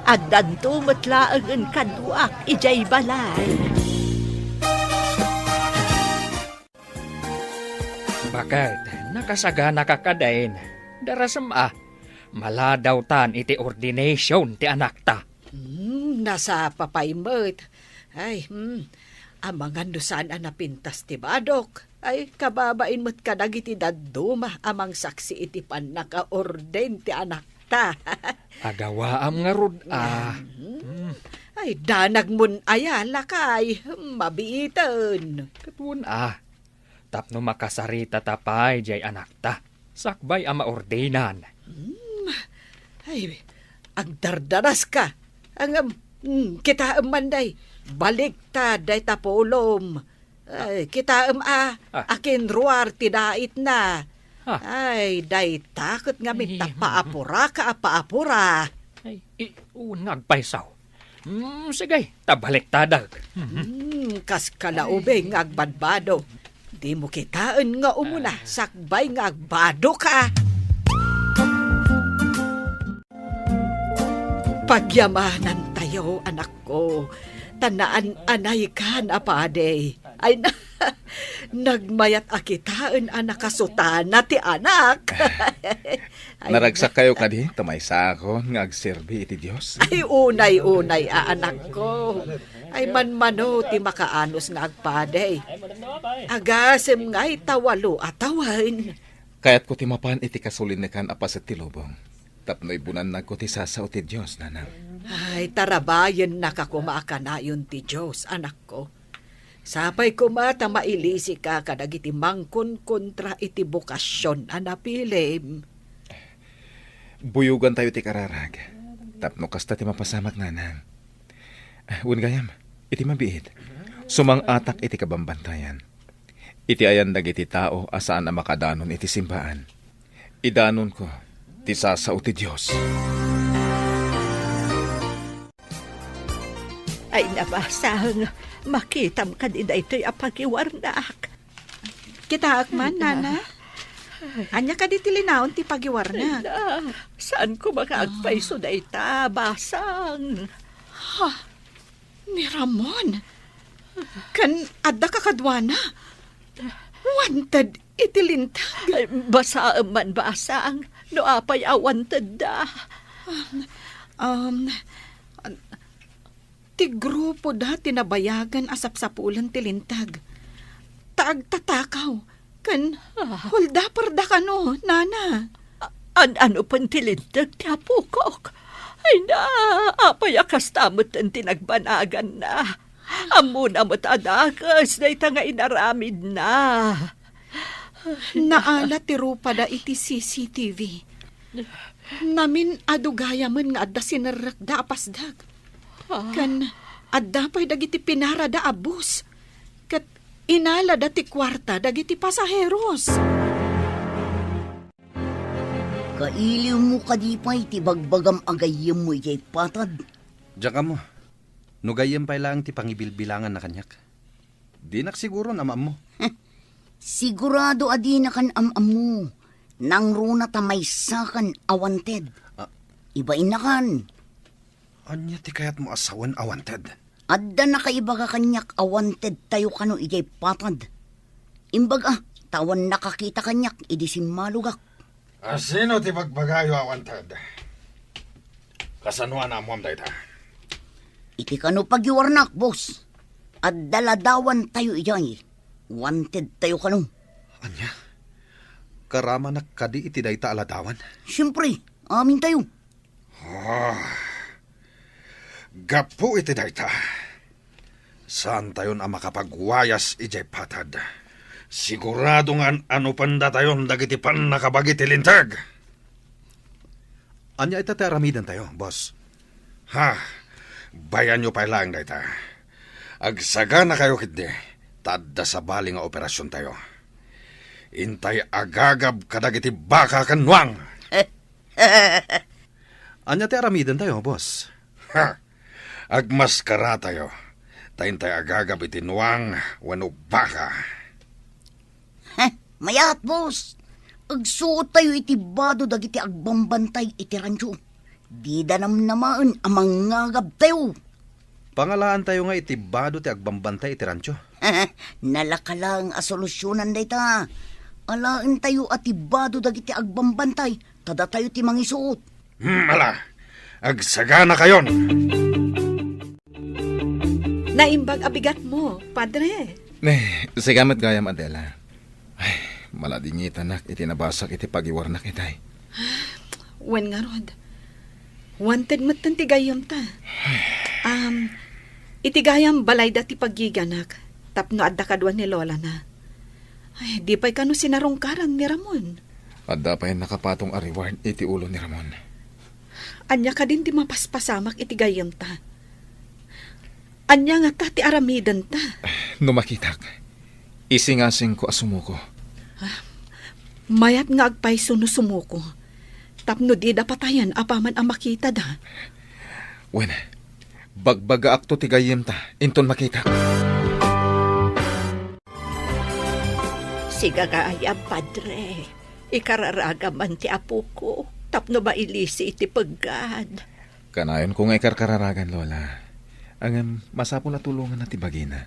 Addanto met laengen kaduak idiay balay. Baket, nakasaganaka kadin. Darasem a, maladawtan iti ordination ti anakta. Hmm, nasapa pay met. Ay, hmm, amangan no saan a napintas ti badok. Ay, kababain met kadagiti dadduma a mangsaksi iti pannakaorden ti anakta. Agawaam ngarud a. Hmm. Hmm. Ay, danagmon aya, lakay. Mabiiten. Ket wen a. Tapno makasaritata pay diay anakta, sakbay a maordinan. Hmm. Ay, agdardaraska. Ngem, hmm, kitaem man, day. Baliktad dayta pulom. Ay, kitaem a, ah, akinruar ti daitna. Ah. Ay, dayta ket ngamin ta paapuraka a paapura. Ay, i-, unag pay sao. Hmm, sige, ta baliktadek. Hmm, kas kalaubing nga agbadbado. Dimo kitaen nga umuna, ah, sakbay nga agbadoka. Pagyamanantayo, anakko, ta naan-anaykan a padi. Ay, na, nagmayat a kitaen a nakasutana ti anak. Ay, naragsak kayo kadi, ta maysakon nga agserbi iti Dios. Ay, unay-unay a anakko. Ay, manmano ti makaanus nga agpadi. Agasem ngay ta walo a tawen. Kayatko ti mapan iti kasulinekan a paset ti lubong. Tapno ibunannagko ti sasao ti Dios, nanang. Ay, tarabayennaka koma a kanayon ti Dios, anakko. Sapay koma ta mailisika kadagiti mangkonkontra iti bokasyon a napilim. Buyogantayo ti kararag. Tapno kasta ti mapasamak, nanang. Wen gayam, iti mabiit, sumang-atak iti kabambantayan. Iti ayan dagiti tao a saan a makadanon iti simbaan, idanonko ti sasao ti Dios. Ay, nabasang, makitam kadi daytoy a pagiwarnak. Kitaak man, Nana. Ania kadi ti linaon ti pagiwarnak? Ala, saan ko makaagpayso dayta, basang? Ha? Ni Ramon? Ken adda kakaduana? Wanted iti linteg? Ay, basaem man, basang. No apay a wanted da? Um, um, ti grupo da ti nabayagan a sapsapulen ti linteg. Ta agtatakaw, ken huldaperda kano, nana. A-, an-ano pay ti linteg ti apokok? Ay na, apay a kasta met ti nagbanaganna? Ammona met a dakes dayta nga inaramidna. Naala ti rupada iti C C T V. Namin-adu gayamen nga adda sinerrekda a pasdek. Ah. Ken adda pay dagiti pinarada a bus. Ket inalada ti kuarta dagiti pasaheros. Kailiwmo kadi pay ti bagbagam a gayyemmo idiay patad? Diak ammo. No gayyem pay laeng ti pangibilbilanganna kaniak. Dinak siguro am-ammo. Sigurado a dinakan am-ammo. Nangruna ta maysakan a wanted. Ah. Ibainnakan. Ania ti kayatmo a sawen a wanted? Adda nakaibaga kaniak a wanted tayo kano idiay patad. Imbag a, ta awan nakakita kaniak idi simmalogak. A sino ti bagbagayo a wanted? Kasano a naammoam dayta? Iti kano pagiwarnak, boss. Adda ladawan tayo idiay. Wanted tayo kano. Ania? Karamanak kadi iti dayta a ladawan? Siempre, amin tayo. Ah, gapu iti dayta, saantayon a makapagwayas idiay patad. Sigurado nga an-anupendatayon dagiti pannakabagi ti linteg. Ania ita ti aramidentayo, boss? Ha, bayanyo pay laeng dayta. Agsaganakayo ketdi, ta adda sabali nga operasiontayo. Intay agagab kadagiti baka ken nuang. Ania ti aramidentayo, boss? Ha! Agmaskaratayo, ta intay agagab iti nuang wenno baka. Heh, mayat, boss! Agsuottayo iti bado dagiti agbambantay iti rancho. Dida namnamaen a mangngagabtayo. Pangalaantayo nga iti bado ti agbambantay iti rancho. Nalaka laeng a solusionan dayta. Alaentayo a ti bado dagiti agbambantay, ta datayo ti mangisuot. Hmm, ala, agsaganakayon. Naimbag a bigatmo, Padre. Ne, sika met gayam, Adela. Ay, maladingitanak iti nabasak iti pagiwarnak itay. Wen ngarud, wanted metten ti gayyemta. Um, iti gayam balayda ti paggiganak tapno adda kadua ni lolana. Ay, di pay kano sinarungkaran ni Ramon. Adda pay nakapatong a reward iti ulo ni Ramon. Ania kadin ti mapaspasamak iti gayyemta? Ania ngata ti aramidenta? No makitak, isingasingko a sumuko. Ah, mayat nga agpayso no sumuko. Tapno dida patayen apaman a makitada. Wen, bagbagaakto ti gayyemta inton makitak. Sigagayam, Padre. Ikararagam man ti apoko tapno mailisi iti peggad. Kanayonko nga ikarkararagan, Lola. Ngem masapul a tulonganna ti bagina.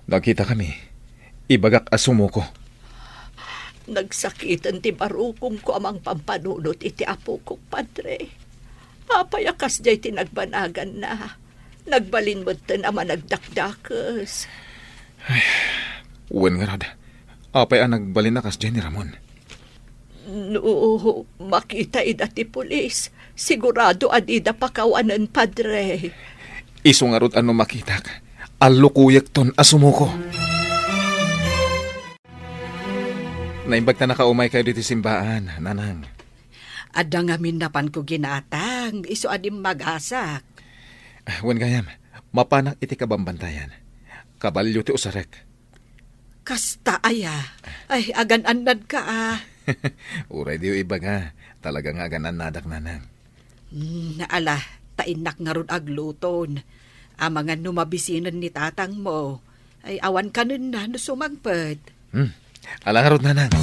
No agkitakami, ibagak a sumuko. Nagsakiten ti barukongko a mangpampanunot iti apokok, Padre. Apay a kasdiay ti nagbanaganna? Nagbalin metten a managdakdakes. Ay, wen ngarud, apay a nagbalin a kasdiay ni Ramon? No makita ida ti pulis, sigurado a dida pakawanen, Padre. Isu ngarud a no makitak, allukoyekton a sumuko. Naimbag ta nakaumay kayo ditoy simbaan, Nanang. Adda ngamin napanko ginatang, isu a dimmagasak. Ah, wen gayam, mapanak iti kabambantayan. Kabalio ti usarek. Kasta aya? Ay, agan-annadka a. Uray diyo ibaga, talaga nga agan-annadak, Nanang. Hmm, ala, ta innak ngarud agluton. Amangan no mabisinen ni tatangmo. Ay, awan kanenna no sumangpet. Hmm, ala ngarud, Nanang.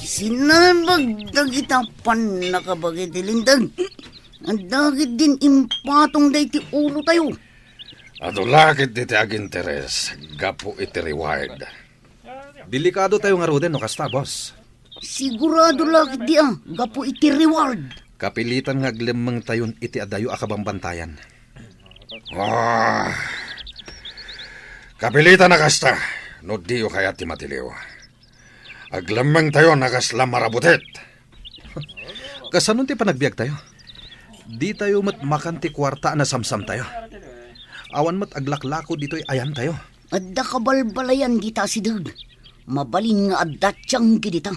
Sinalbag dagita pannakabaga iti linteg. Dagiti din impatong daydi ulotayo. Adu la ketdi ti aginteres gapu iti reward. Delikadotayo ngaruden no kasta, boss. Sigurado la ketdi a gapu iti reward. Kapilitan nga aglemmengtayon iti adayo a kabambantayan. Ah, kapilitan a kasta no diyo kayat ti matiliw. Aglemmengtayon a kasla marabutit. Kasano ti panagbiagtayo? Ditayo met makan ti kuarta a nasamsamtayo. Awan met aglaklako ditoy ayantayo. Adda kabalbalayan dita asideg. Mabalin nga adda tianggi dita.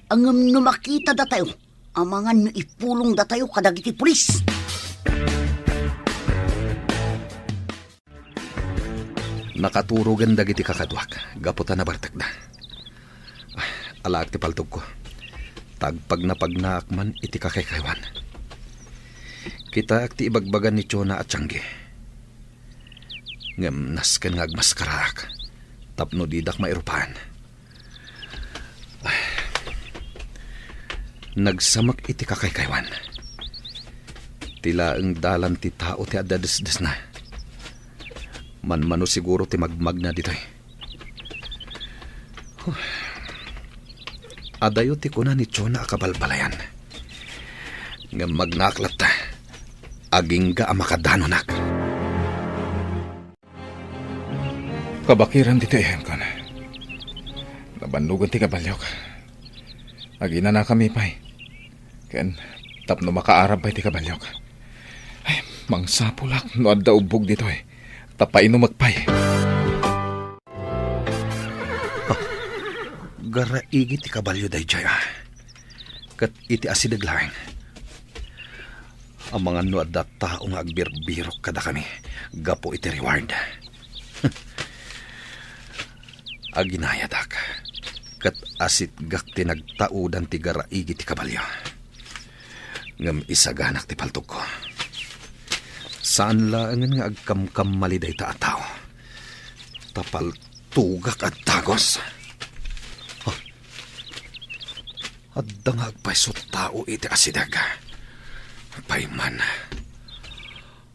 Ngem no makita datayo, amangan no ipulong datayo kadagiti pulis. Nakaturogen dagiti kakaduak gapu ta nabartekda. Alaak ti paltogko. Tagpagnapagnaak man iti kakaykaywan. Kitaak ti ibagbaga ni Chona a tianggi. Ngem nasken nga agmaskaraak tapno didak mairupaen. Nagsamak iti kakaykaywan. Ti laeng dalan ti tao ti adda desdesna. Manmano siguro ti magmagna ditoy. Huh. Adayo ti kuna ni Chona a kabalbalayan. Ngem magnaak latta, agingga a makadanonak. Kabakiran ditoy ayamkan. Nabannogan ti kabaliok. Aginanakami pay. Ken tapno makaarab pay ti kabaliok. Ay, mangsapulak no adda ubbog ditoy. Ta painumek pay. Garaigi ti kabalio daydiay, a. Ket iti asideg laeng. Amangan no adda tao nga agbirbirok kadakami gapu iti reward. Aginayadak, ket asitgak ti nagtaudan ti garaigi ti kabalio. Ngem isaganak ti paltogko. Saan laengen nga agkamkammali dayta a tao. Ta paltogak a dagus. Ah, adda nga agpayso tao iti asideg. Pay man.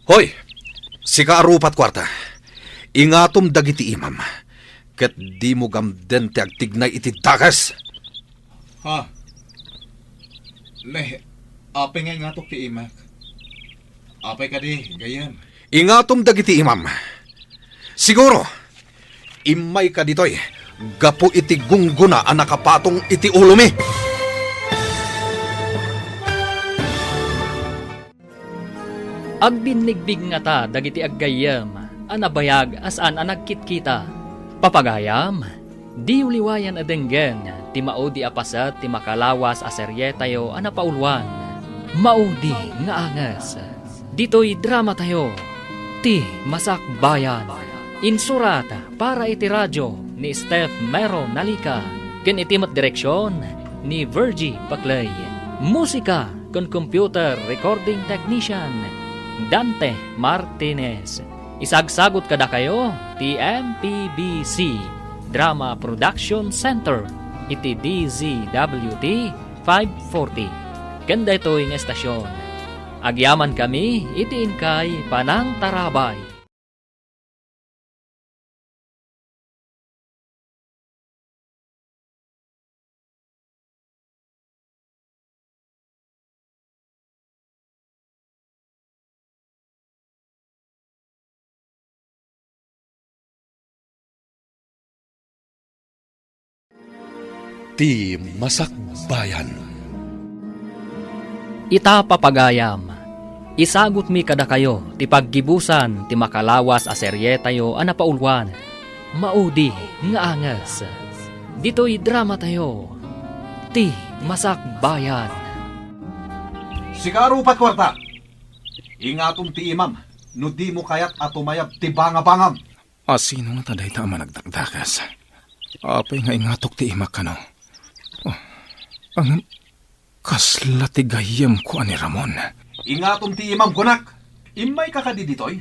Hoy! Sika a rupat kuarta. Ingatom dagiti imam. Ket dimo gamden ti agtignay iti dakes. Ha? Ne, apay nga ingatok ti imak? Apay kadi, gayyem? Ingatom dagiti imam. Siguro, immayka ditoy gapu iti gunggona a nakapatong iti ulomi. Agbinnigbig ngata dagiti aggayyem a nabayag a saan a nagkitkita. Papagayam, diyo liwayan a denggen ti maudi a paset ti makalawas a serietayo a napauluan, Maudi nga Anges. Ditoy dramatayo, Ti Masakbayan. Insurat para iti radio ni Steph Mero Nalica, ken iti met direksion ni Virgie Paclay. Musika ken computer recording technician, Dante Martinez. Isagsagut kadakayo ti M P B C Drama Production Center iti D Z W T five forty. ken daytoy nga estasion. Agyamankami iti inkay panangtarabay. Ti Masakbayan. Ita, papagayam, isagutmi kadakayo ti paggibusan ti makalawas a serietayo a napauluan, Maudi nga Anges. Ditoy dramatayo, Ti Masakbayan. Sika, rupat kuarta. Ingatom ti imam no dimo kayat a tumayab ti bangabangam. A, sino ngata dayta a managdakdakes? Apay nga ingatok ti imak kano? Oh, ang kasla ti gayyemko a ni Ramon. Ingatom ti imam, kunak. Immayka kadi ditoy?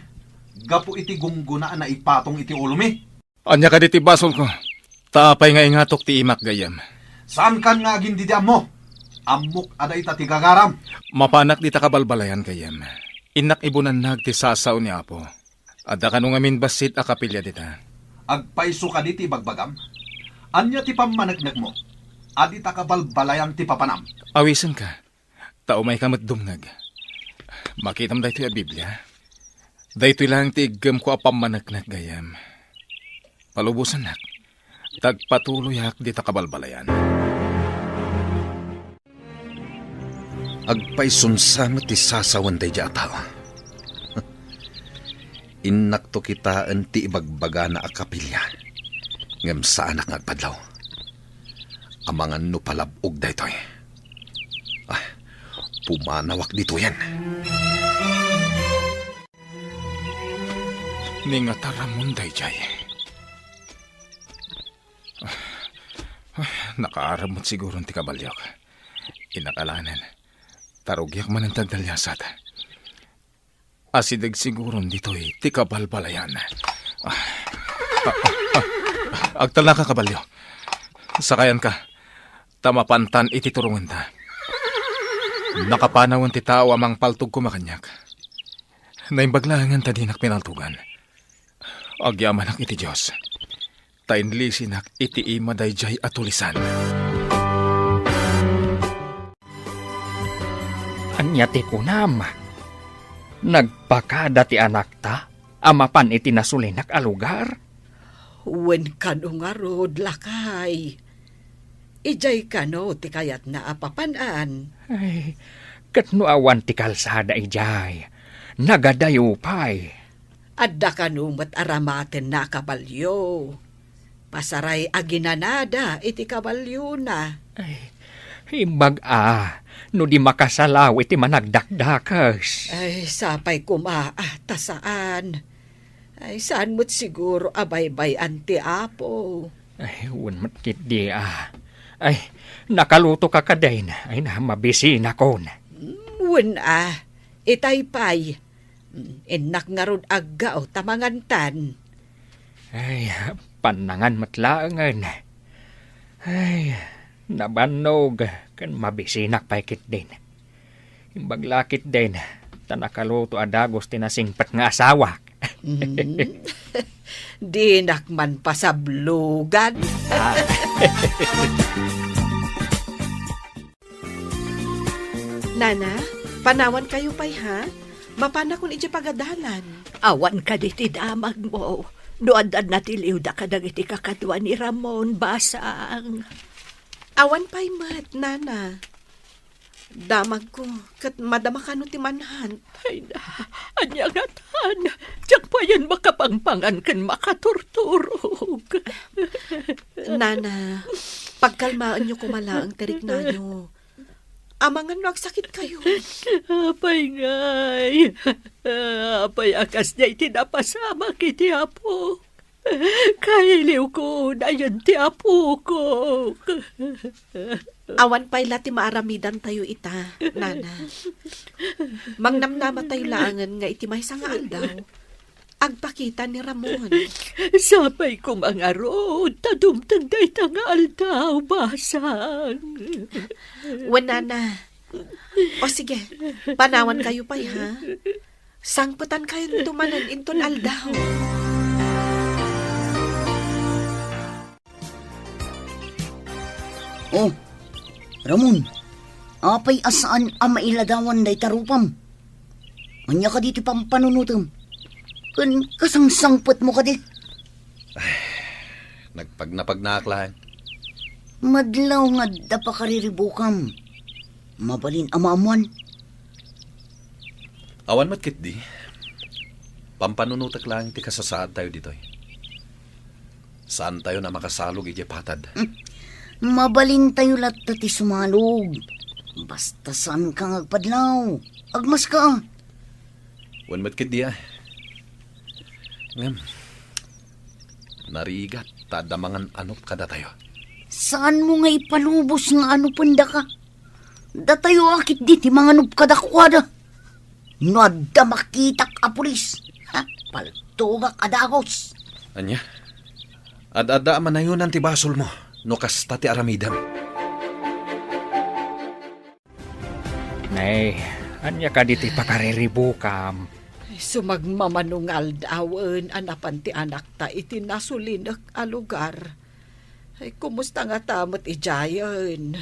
Gapu iti gunggona a naipatong iti ulomi. Ania kadi ti basolko? Ta apay nga ingatok ti imak, gayyem? Saankan nga agin-didiammo? Ammok a dayta ti gagaram. Mapanak dita kabalbalayan, gayyem. Innak ibunannag ti sasao ni Apo. Adda kano ngamin bassit a kapilya dita. Agpayso kadi ti ibagbagam? Ania ti pammaneknekmo? Adi ta kabalbalayan ti papanam. Awisenka. Ta umayka met dumngeg. Makitam daytoy a Biblia. Daytoy laeng ti iggemko a pammaneknek, gayyem. Palubosannak, ta agpatuloyak dita kabalbalayan. Agpayson sa met ti sasawen daydiay a tao. Innakto kitaen ti ibagbagana a kapilya, ngem saanak nga agpadlaw. Amangan no palab-og daytoy. Ah, pumanawak ditoyen. Ni ngata Ramon daydiay. Ah, ah, nakaarem met siguron ti kabaliok. Inakalanen, ta rugiak manen ti agdaliasat. Asideg siguron ditoy ti kabalbalayan. Ah, ah, ah, ah. Agtalnaka, kabalio. Sakayanka, ta mapantan iti turongenta. Nakapanawen ti tao a mangpaltog koma kaniak. Naimbag laengen ta dinak pinaltogan. Agyamanak iti Dios, ta inlisinak iti ima daydiay a tulisan. Ania ti kunam? Nagpakada ti anakta a mapan iti nasulinak a lugar? Wen kano ngarud, lakay. Idiay kano ti kayatna a papan-an? Ay, ket no awan ti kalsada idiay, nagadayo pay. Adda kano met a ramatenna a kabalio. Pasaray a ginanada iti kabaliona. Ay, imbag a, no di makasalaw iti managdakdakes. Ay, sapay koma, ah, ta saan. Ay, saan met siguro a baybay-an ti Apo. Ay, wen met ketdi, ah. Ay, nakaluto ka kadin. Ay na, mabisinakon. Mm, wen, ah. Itay pay. Mm, innak ngarud aggao ta mangantan. Ay, pannangan met laengen. Ay, nabannog ken mabisinak pay ketdin. Imbag la ketdin, ta nakaluto a dagus ti nasingpet nga asawak. Mm. Dinak man pasablogan. Ah. Nana, panawankayo pay, ha? Mapanakon idiay pagadalan. Awan kadi ti damagmo no addan natiliwda kadagiti kakadua ni Ramon, basang. Awan pay met, Nana. Damagko, ket madama kano ti manhunt. Ay na, ania ngatan? Diak payen makapangpangan ken makaturturog. Nana, pagkalmaenyo koma laeng ti riknayo. Amangan no agsakitkayo. Apay ngay? Apay a kasdiay ti napasamak iti Apo? Kailiwko unayen ti apokok. Awan pay la ti maaramidantayo ita, Nana. Mangnamnamatayo laengen nga iti maysa nga aldaw, agpakita ni Ramon. Sapay koma ngarud ta dumteng dayta nga aldaw, basang. Wen, Nana, O sige, panawankayo pay, ha? Sangpetankayo manen inton aldaw. Oh, Ramon, apay a saan a mailadawan dayta rupam? Ania kadi ti pampanunotem? Ken kasangsangpetmo kadi? Nagpagnapagnaak laeng. Madlaw nga adda pakariribukam. Mabalin a maammuan. Awan met ketdi. Pampanunotek laeng ti kasasaadtayo ditoy. Saantayon a makasalog idiay patad. Hmm. Mabalintayo latta ti sumalog. Basta saanka nga agpadlaw. Agmaska. Wen met ketdi, a. Ngem, narigat ta adda mangan-anop kadatayo. Saanmo nga ipalubos nga anupendaka? Datayo a ketdi ti manganop kadakuada. No adda makitak a pulis, ha, paltogak a dagus. Ania? Ad-adda a manayonan ti basolmo no kasta ti aramidem. Nay, ania kadi ti pakariribukam? Sumagmamano nga aldawen a napan ti anakta iti nasulinek a lugar. Ay, kumusta ngata met idiayen?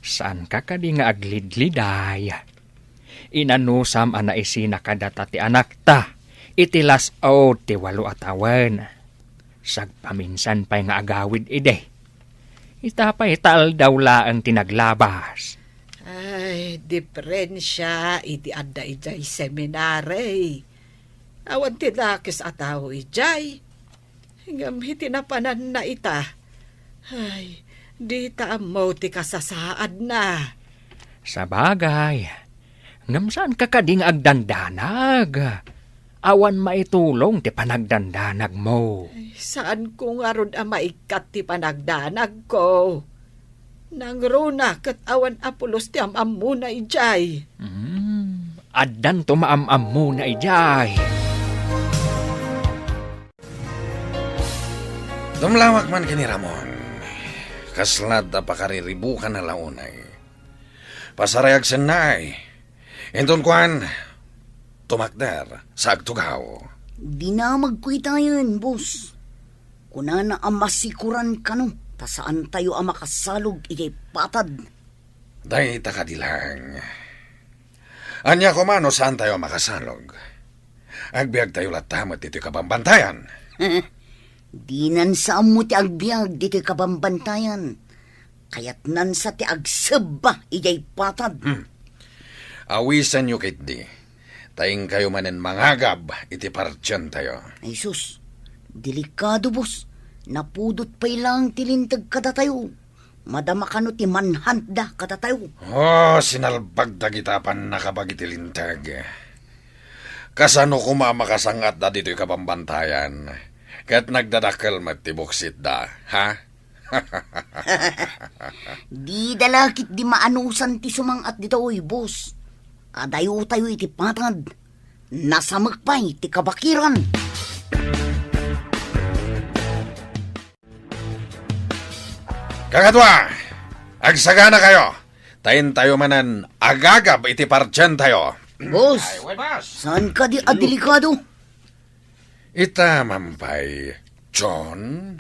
Saanka kadi nga aglidliday? Inanusam a naisina kadata ti anakta iti las-ud ti walo a tawen. Sagpaminsan pay nga agawid idi. Ita pay ta aldaw laeng ti naglabas. Ay, diferensia iti adda idiay seminary. Awan ti dakes a tao idiay. Ngem iti napananna ita, ay, dita ammo ti kasasaadna. Sabagay, ngem saanka kadi nga agdandanag? Awan maitulong ti panagdandanagmo. Ay, saanko ngarud a maikkat ti panagdanagko. Nangruna ket awan a pulos ti am-ammona idiay. Hmm, addanto maam-ammona idiay. Dumlawak man ken ni Ramon. Kasla adda pakariribukana la unay. Pasarayag sennay. Inton kuan, tumakder sa agtugaw. Dinamagko itayen, boss. Kunana a masikuran kano ta saantayo a makasalog idiay patad. Dayta kadi laeng. Ania koma no saantayo a makasalog? Agbiagtayo latta met ditoy kabambantayan. Dinan sa ammo ti agbiag ditoy kabambantayan. Kayatnan sa ti agsebba idiay patad. Hmm. Awisenyo ketdi, ta inkayo manen mangagab iti partientayo. Ay sus, delikado, boss. Napudot pay laeng ti linteg kadatayo. Madama kano ti manhuntda kadatayo. Oh, sinalbag dagita a pannakabag iti linteg. Kasano koma a makasangatda ditoy kabambantayan? Ket nagdadakkel met ti buksitda, ha? Dida la ketdi maanusan ti sumang-at ditoy, boss. Adayotayo iti patad. Nasamek pay ti kabakiran. Kakadua, agsaganakayo, ta intayo manen agagab iti partientayo. Boss, ay, well, boss. Saan kadi a delikado? Ita man pay, John?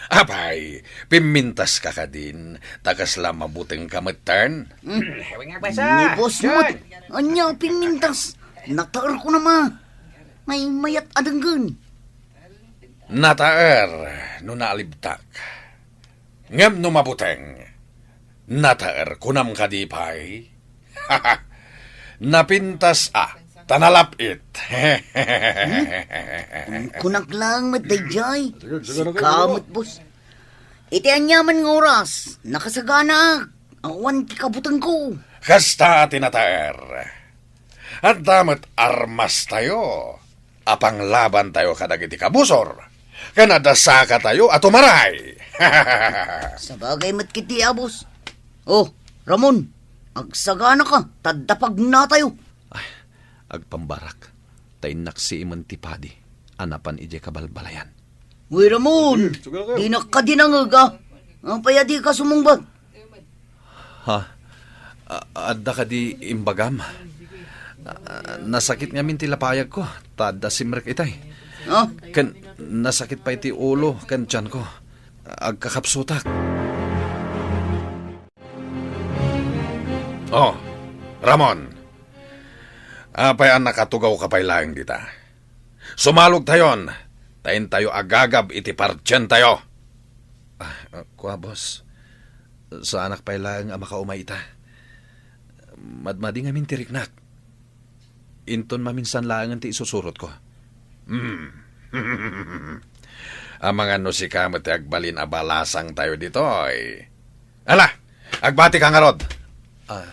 Apay, pimmintaska kadin, ta kasla mabutengka metten? Hmm. Ni boss met, ania pimmintas? Nataerko na ma. Maymayat a denggen. Nataer no naalibtak. Ngem no mabuteng, nataer, kunam kadi pay? Napintas a, ta nalap-it. Hmm? Kunkunak laeng met daydiay. Sika met, boss. Iti aniaman nga oras, nakasaganaak. Awan ti kabutengko. Kasta ti nataer. Adda met armastayo a panglabantayo kadagiti kabusor, ken adda sakatayo a tumaray. Sabagay met ketdi, a boss. Oh, Ramon, agsaganaka, ta adda pagnatayo. Ay, agpambarak, ta innaksiimen ti padi a napan idiay kabalbalayan. Uy, Ramon, dinak kadi nangeg, a. Apay a dika sumungbat? Ha? A-, adda kadi imbagam? A-, nasakit ngamin ti lapayagko, ta adda simrek itay. Oh? Ken nasakit pay ti ulo ken tianko. Agkakapsutak. Oh, Ramon. Apay a nakatugaw ka pay laeng dita? Sumalogtayon, ta intayo agagab iti partientayo. Ah, kua, boss. Saanak pay laeng a makaumay ita. Madmadi ngamin ti riknak. Inton maminsan laengen ti isusurotko. Hmm. Amangan no sika met ti agbalin a balasangtayo ditoy. Ala, agbatika ngarud. Ah,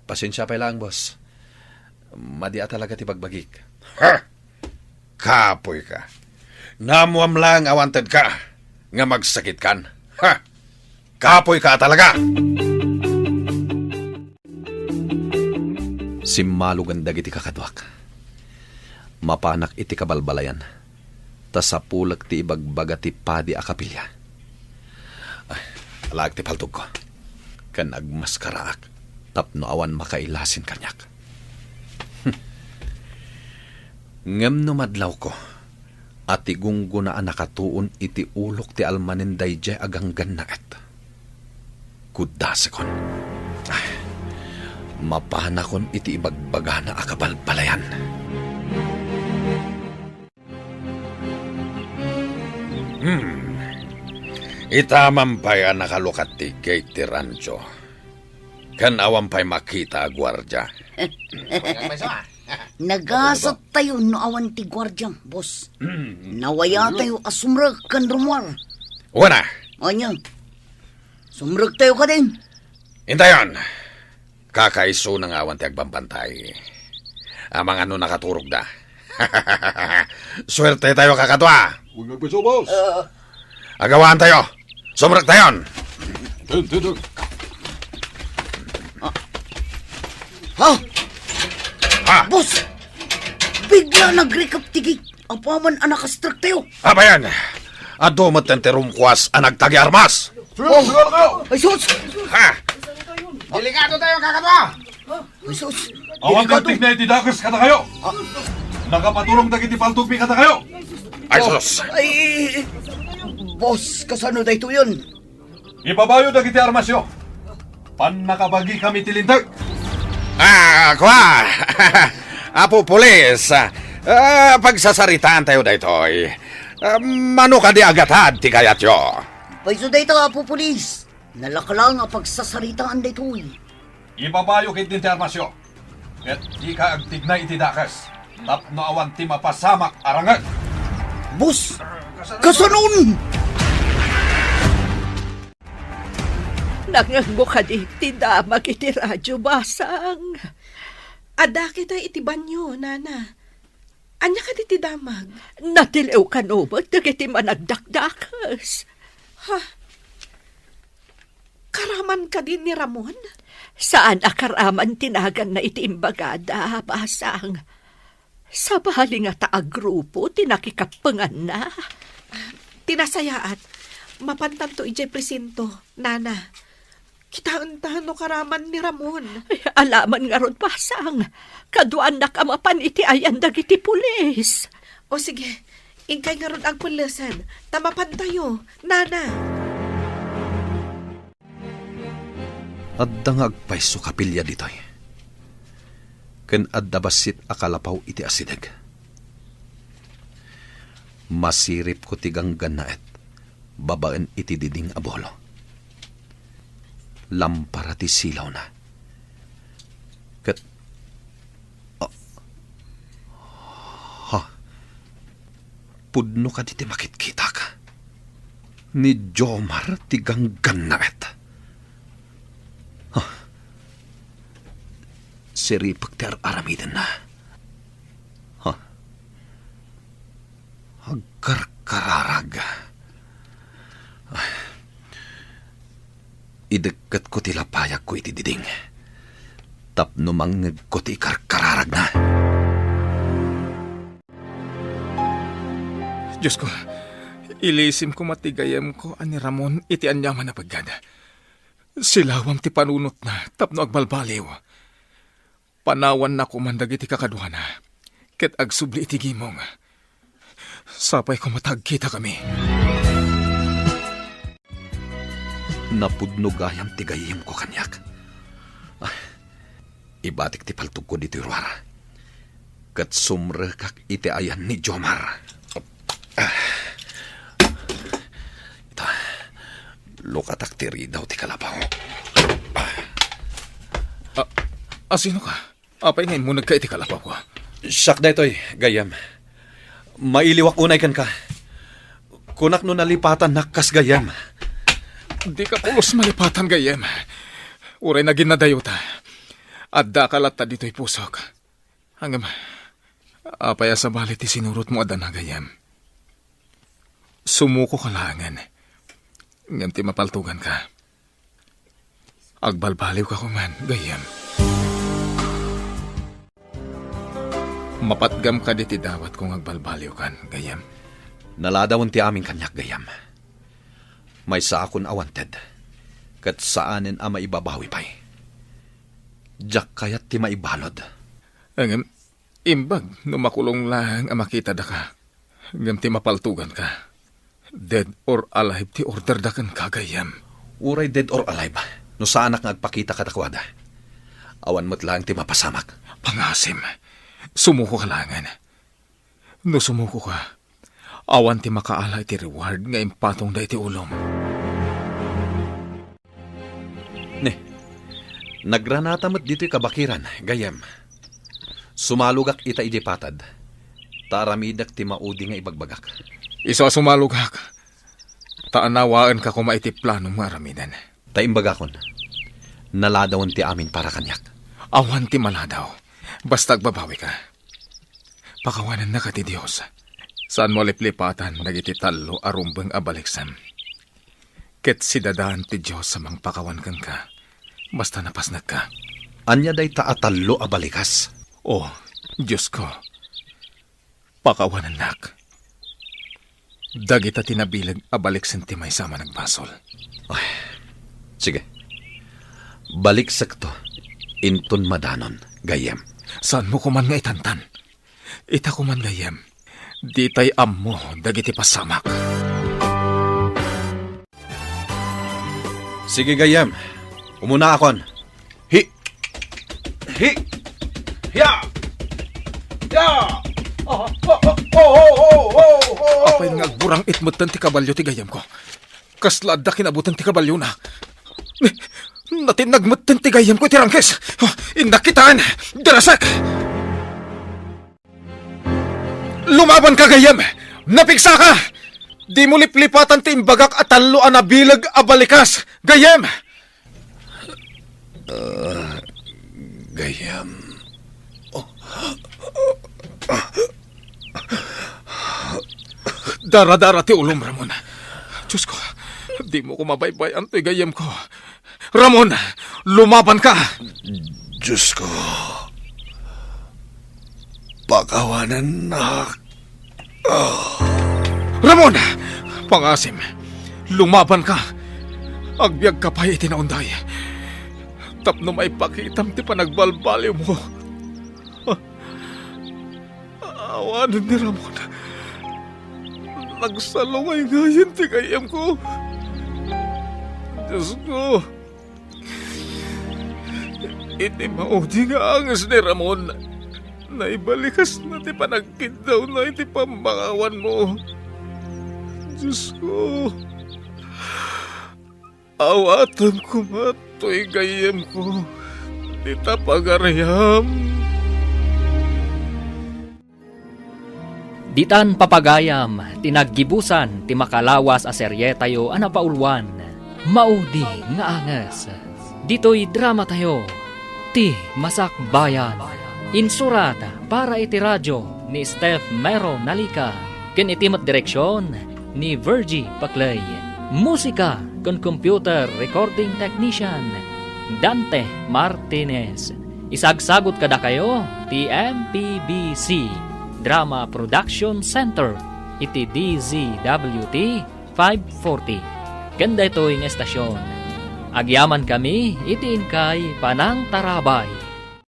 pasensia pay laeng, boss. Madi a talaga ti bagbagik. Ha! Kapoyka. Naammoam laeng a wantedka nga magsakitkan. Ha! Kapoyka a talaga! Simmalogen dagiti kakaduak. Mapanak iti kabalbalayan, ta sapulek ti ibagbaga ti padi a kapilya. Ay, alaek ti paltogko, ken agmaskaraak tapno awan makailasin kaniak. Ngem no madlawko a ti gunggona a nakatuon iti ulok ti almanen daydiay a ganggannaet, kuddasekon. Ay, mapanakon iti ibagbagana a kabalbalayan. Hmm. Itaman pay a nakalukat ti gate ti rancho. Ken awan pay makita a guardia. Nagasattayo no awan ti guardia, boss. Nawayatayo a sumrek ken rumuar. Wen a. Ania? Sumrektayo kadin. Intayon. Kakaisuna nga awan ti agbambantay. Amangan no nakaturogda. Suertetayo, kakadua. Wen a, boss. Agawaantayo. Sumrektayon. Ten, ten, ten. Ha? Ha? Boss! Bigla nagrikep ti gate. Apaman a nakastrektayo. Abayan, adu met ti rumkuas a nagtagi armas. Sige, sige, sige. Ay, sus! Ha? Delikado tayo, kakadua. Ay, sus! Awan Delikado. Ti tigna iti dakes kadakayo. Nakapaturong dagiti paltogmi kadakayo. Ay, sus! Ay, boss, kasano daytoyen? Ibabayo dagiti armasyo. Pannakabagikami ti linteg. Ah, kua! Apo Pulis, ah, pagsasaritaantayo daytoy. Ah, mano kadi a gatad ti kayatyo? Payso dayta, Apo Pulis. Nalaka lang a pagsasaritaan daytoy. Ibabayo ketdin ti armasyo, ket dika agtignay iti dakes tapno awan ti mapasamak a ranget. Boss, kasanon? Nangngegmo kadi ti damag iti radio, basang? Adda kita iti banio, nana. Ania kadi ti damag? Natiliw kano met dagiti managdakdakes. Ha? Karaman kadi ni Ramon? Saan a karaman ti naganna iti imbagada, basang. Sabali ngata a grupo ti nakikappenganna. Ti nasayaat, mapantanto idiay presinto, nana. Kitaenta no karaman ni Ramon. Ay, alaman ngarud, basang. Kaduanak a mapan iti ayan dagiti pulis. O sige, inkay ngarud agpellesen, ta mapantayo, nana. Adda nga agpayso kapilya ditoy. Ken adda bassit a kalapaw iti asideg. Masiripko ti ganggannaet babaen iti diding a bolo. Lampara ti silawna. Ket, ah, ha? Pudno kadi ti makitkitak? Ni Jomar ti ganggannaet. Ha? Siripek ti ar-aramidenna. Ha? Agkarkararag. Ay. Idekketko ti lapayagko iti diding tapno mangngegko ti ikarkararagna. Diosko, ilisim koma ti gayyemko a ni Ramon iti aniaman a peggad. Silawam ti panunotna tapno agbalbaliw. Panawanna koman dagiti kakaduana, ket agsubli iti gimong. Sapay koma ta agkitakami. Napudno gayam ti gayyemko kaniak. Ah, ibatik ti paltogko ditoy ruara. Ket sumrekak iti ayan ni Jomar. Ah. Ita, lukatak ti ridaw ti kalapaw. Ah, asino ka? Apay nga immunegka iti kalapawko? Siak daytoy, gayyem. Mailiwak unay kenka. Kunak no nalipatannak kas gayyem. Dika pulos malipatan, gayyem. Uray naginnadayo ta. Addaka latta ditoy pusok. Ngem, apay a sabali ti sinurotmo a dana, gayyem? Sumukoka laengen. Ngem ti mapaltoganka, agbalbaliwka koman, gayyem. Mapatgam kadi ti dawatko nga agbalbaliwkan, gayyem? Naladawen ti amin kaniak, gayyem. Maysaakon a wanted, ket saanen a maibabawi pay. Diak kayat ti maibalud. Ngem, imbag no makulong laeng a makitadaka, ngem ti mapaltoganka. Dead or alive ti orderda kenka, gayyem. Uray dead or alive, no saanak nga agpakita kadakuada, awan met laeng ti mapasamak. Pangasim, sumukoka laengen. No sumukoka, awan ti makaala iti reward nga impatongda iti ulom. Ne, nagranata met ditoy kabakiran, gayyem. Sumalogak ita idiay patad, ta aramidek ti maudi nga ibagbagak. Isu a sumalogak, ta anawaenka koma iti planom nga aramiden. Ta imbagakon, naladawen ti amin para kaniak. Awan ti maladaw, basta agbabawika. Pakawanennaka ti Dios. Saanmo a liplipatan dagiti tallo a rumbeng a baliksem. Ket sidadaan ti Dios a mangpakawan kenka, basta napasnekka. Ania dayta a tallo a balikas? O, Diosko, pakawanennak. Dagita ti nabileg a baliksen ti maysa a managbasol. Ay, sige. Baliksekto inton madanon, gayyem. Saanmo koman nga itantan? Ita koman, gayyem, ditay ammo dagiti pasamak. Sige, gayyem. Umunaakon. Hi. Hi. Ya. Ya. Apay nga agburang-it metten ti kabalio ti gayyemko. Kasla adda kinabuteng ti kabaliona. Natinnag metten ti gayyemko iti rangkes. Innak kitaen. Darasek! Lumabanka, gayyem! Napigsaka! Dimo liplipatan ti imbagak a tallo a nabileg a balikas, gayyem! Ah, gayyem. Oh. Daradara ti ulom, Ramon. Diosko, dimo ko mabaybay-an toy gayyemko. Ramon, lumabanka! Diosko, pakawanennak. Ah. Ramon! Pangasim, lumabanka! Agbiagka pay iti naunday tapno maipakitam ti panagbalbaliwmo. Awanen ni Ramon. Nagsalungay ngayen ti gayyemko. Diosko, iti maudi nga anges ni Ramon, naibalikasna ti panagkiddawna iti pammakawanmo. Diosko, awatem koma toy gayyemko, dita pagariam. Ditan papagayam ti naggibusan ti makalawas a serietayo a napauluan, Maudi nga Anges. Ditoy dramatayo, Ti Masakbayan. Insurat para iti radio ni Steph Mero Nalica, ken iti met direksion ni Virgie Paclay. Musika ken computer recording technician, Dante Martinez. Isagsagut kadakayo ti M P B C Drama Production Center iti D Z W T five forty. Ken daytoy nga estasion, Agyamankami iti inkay panangtarabay.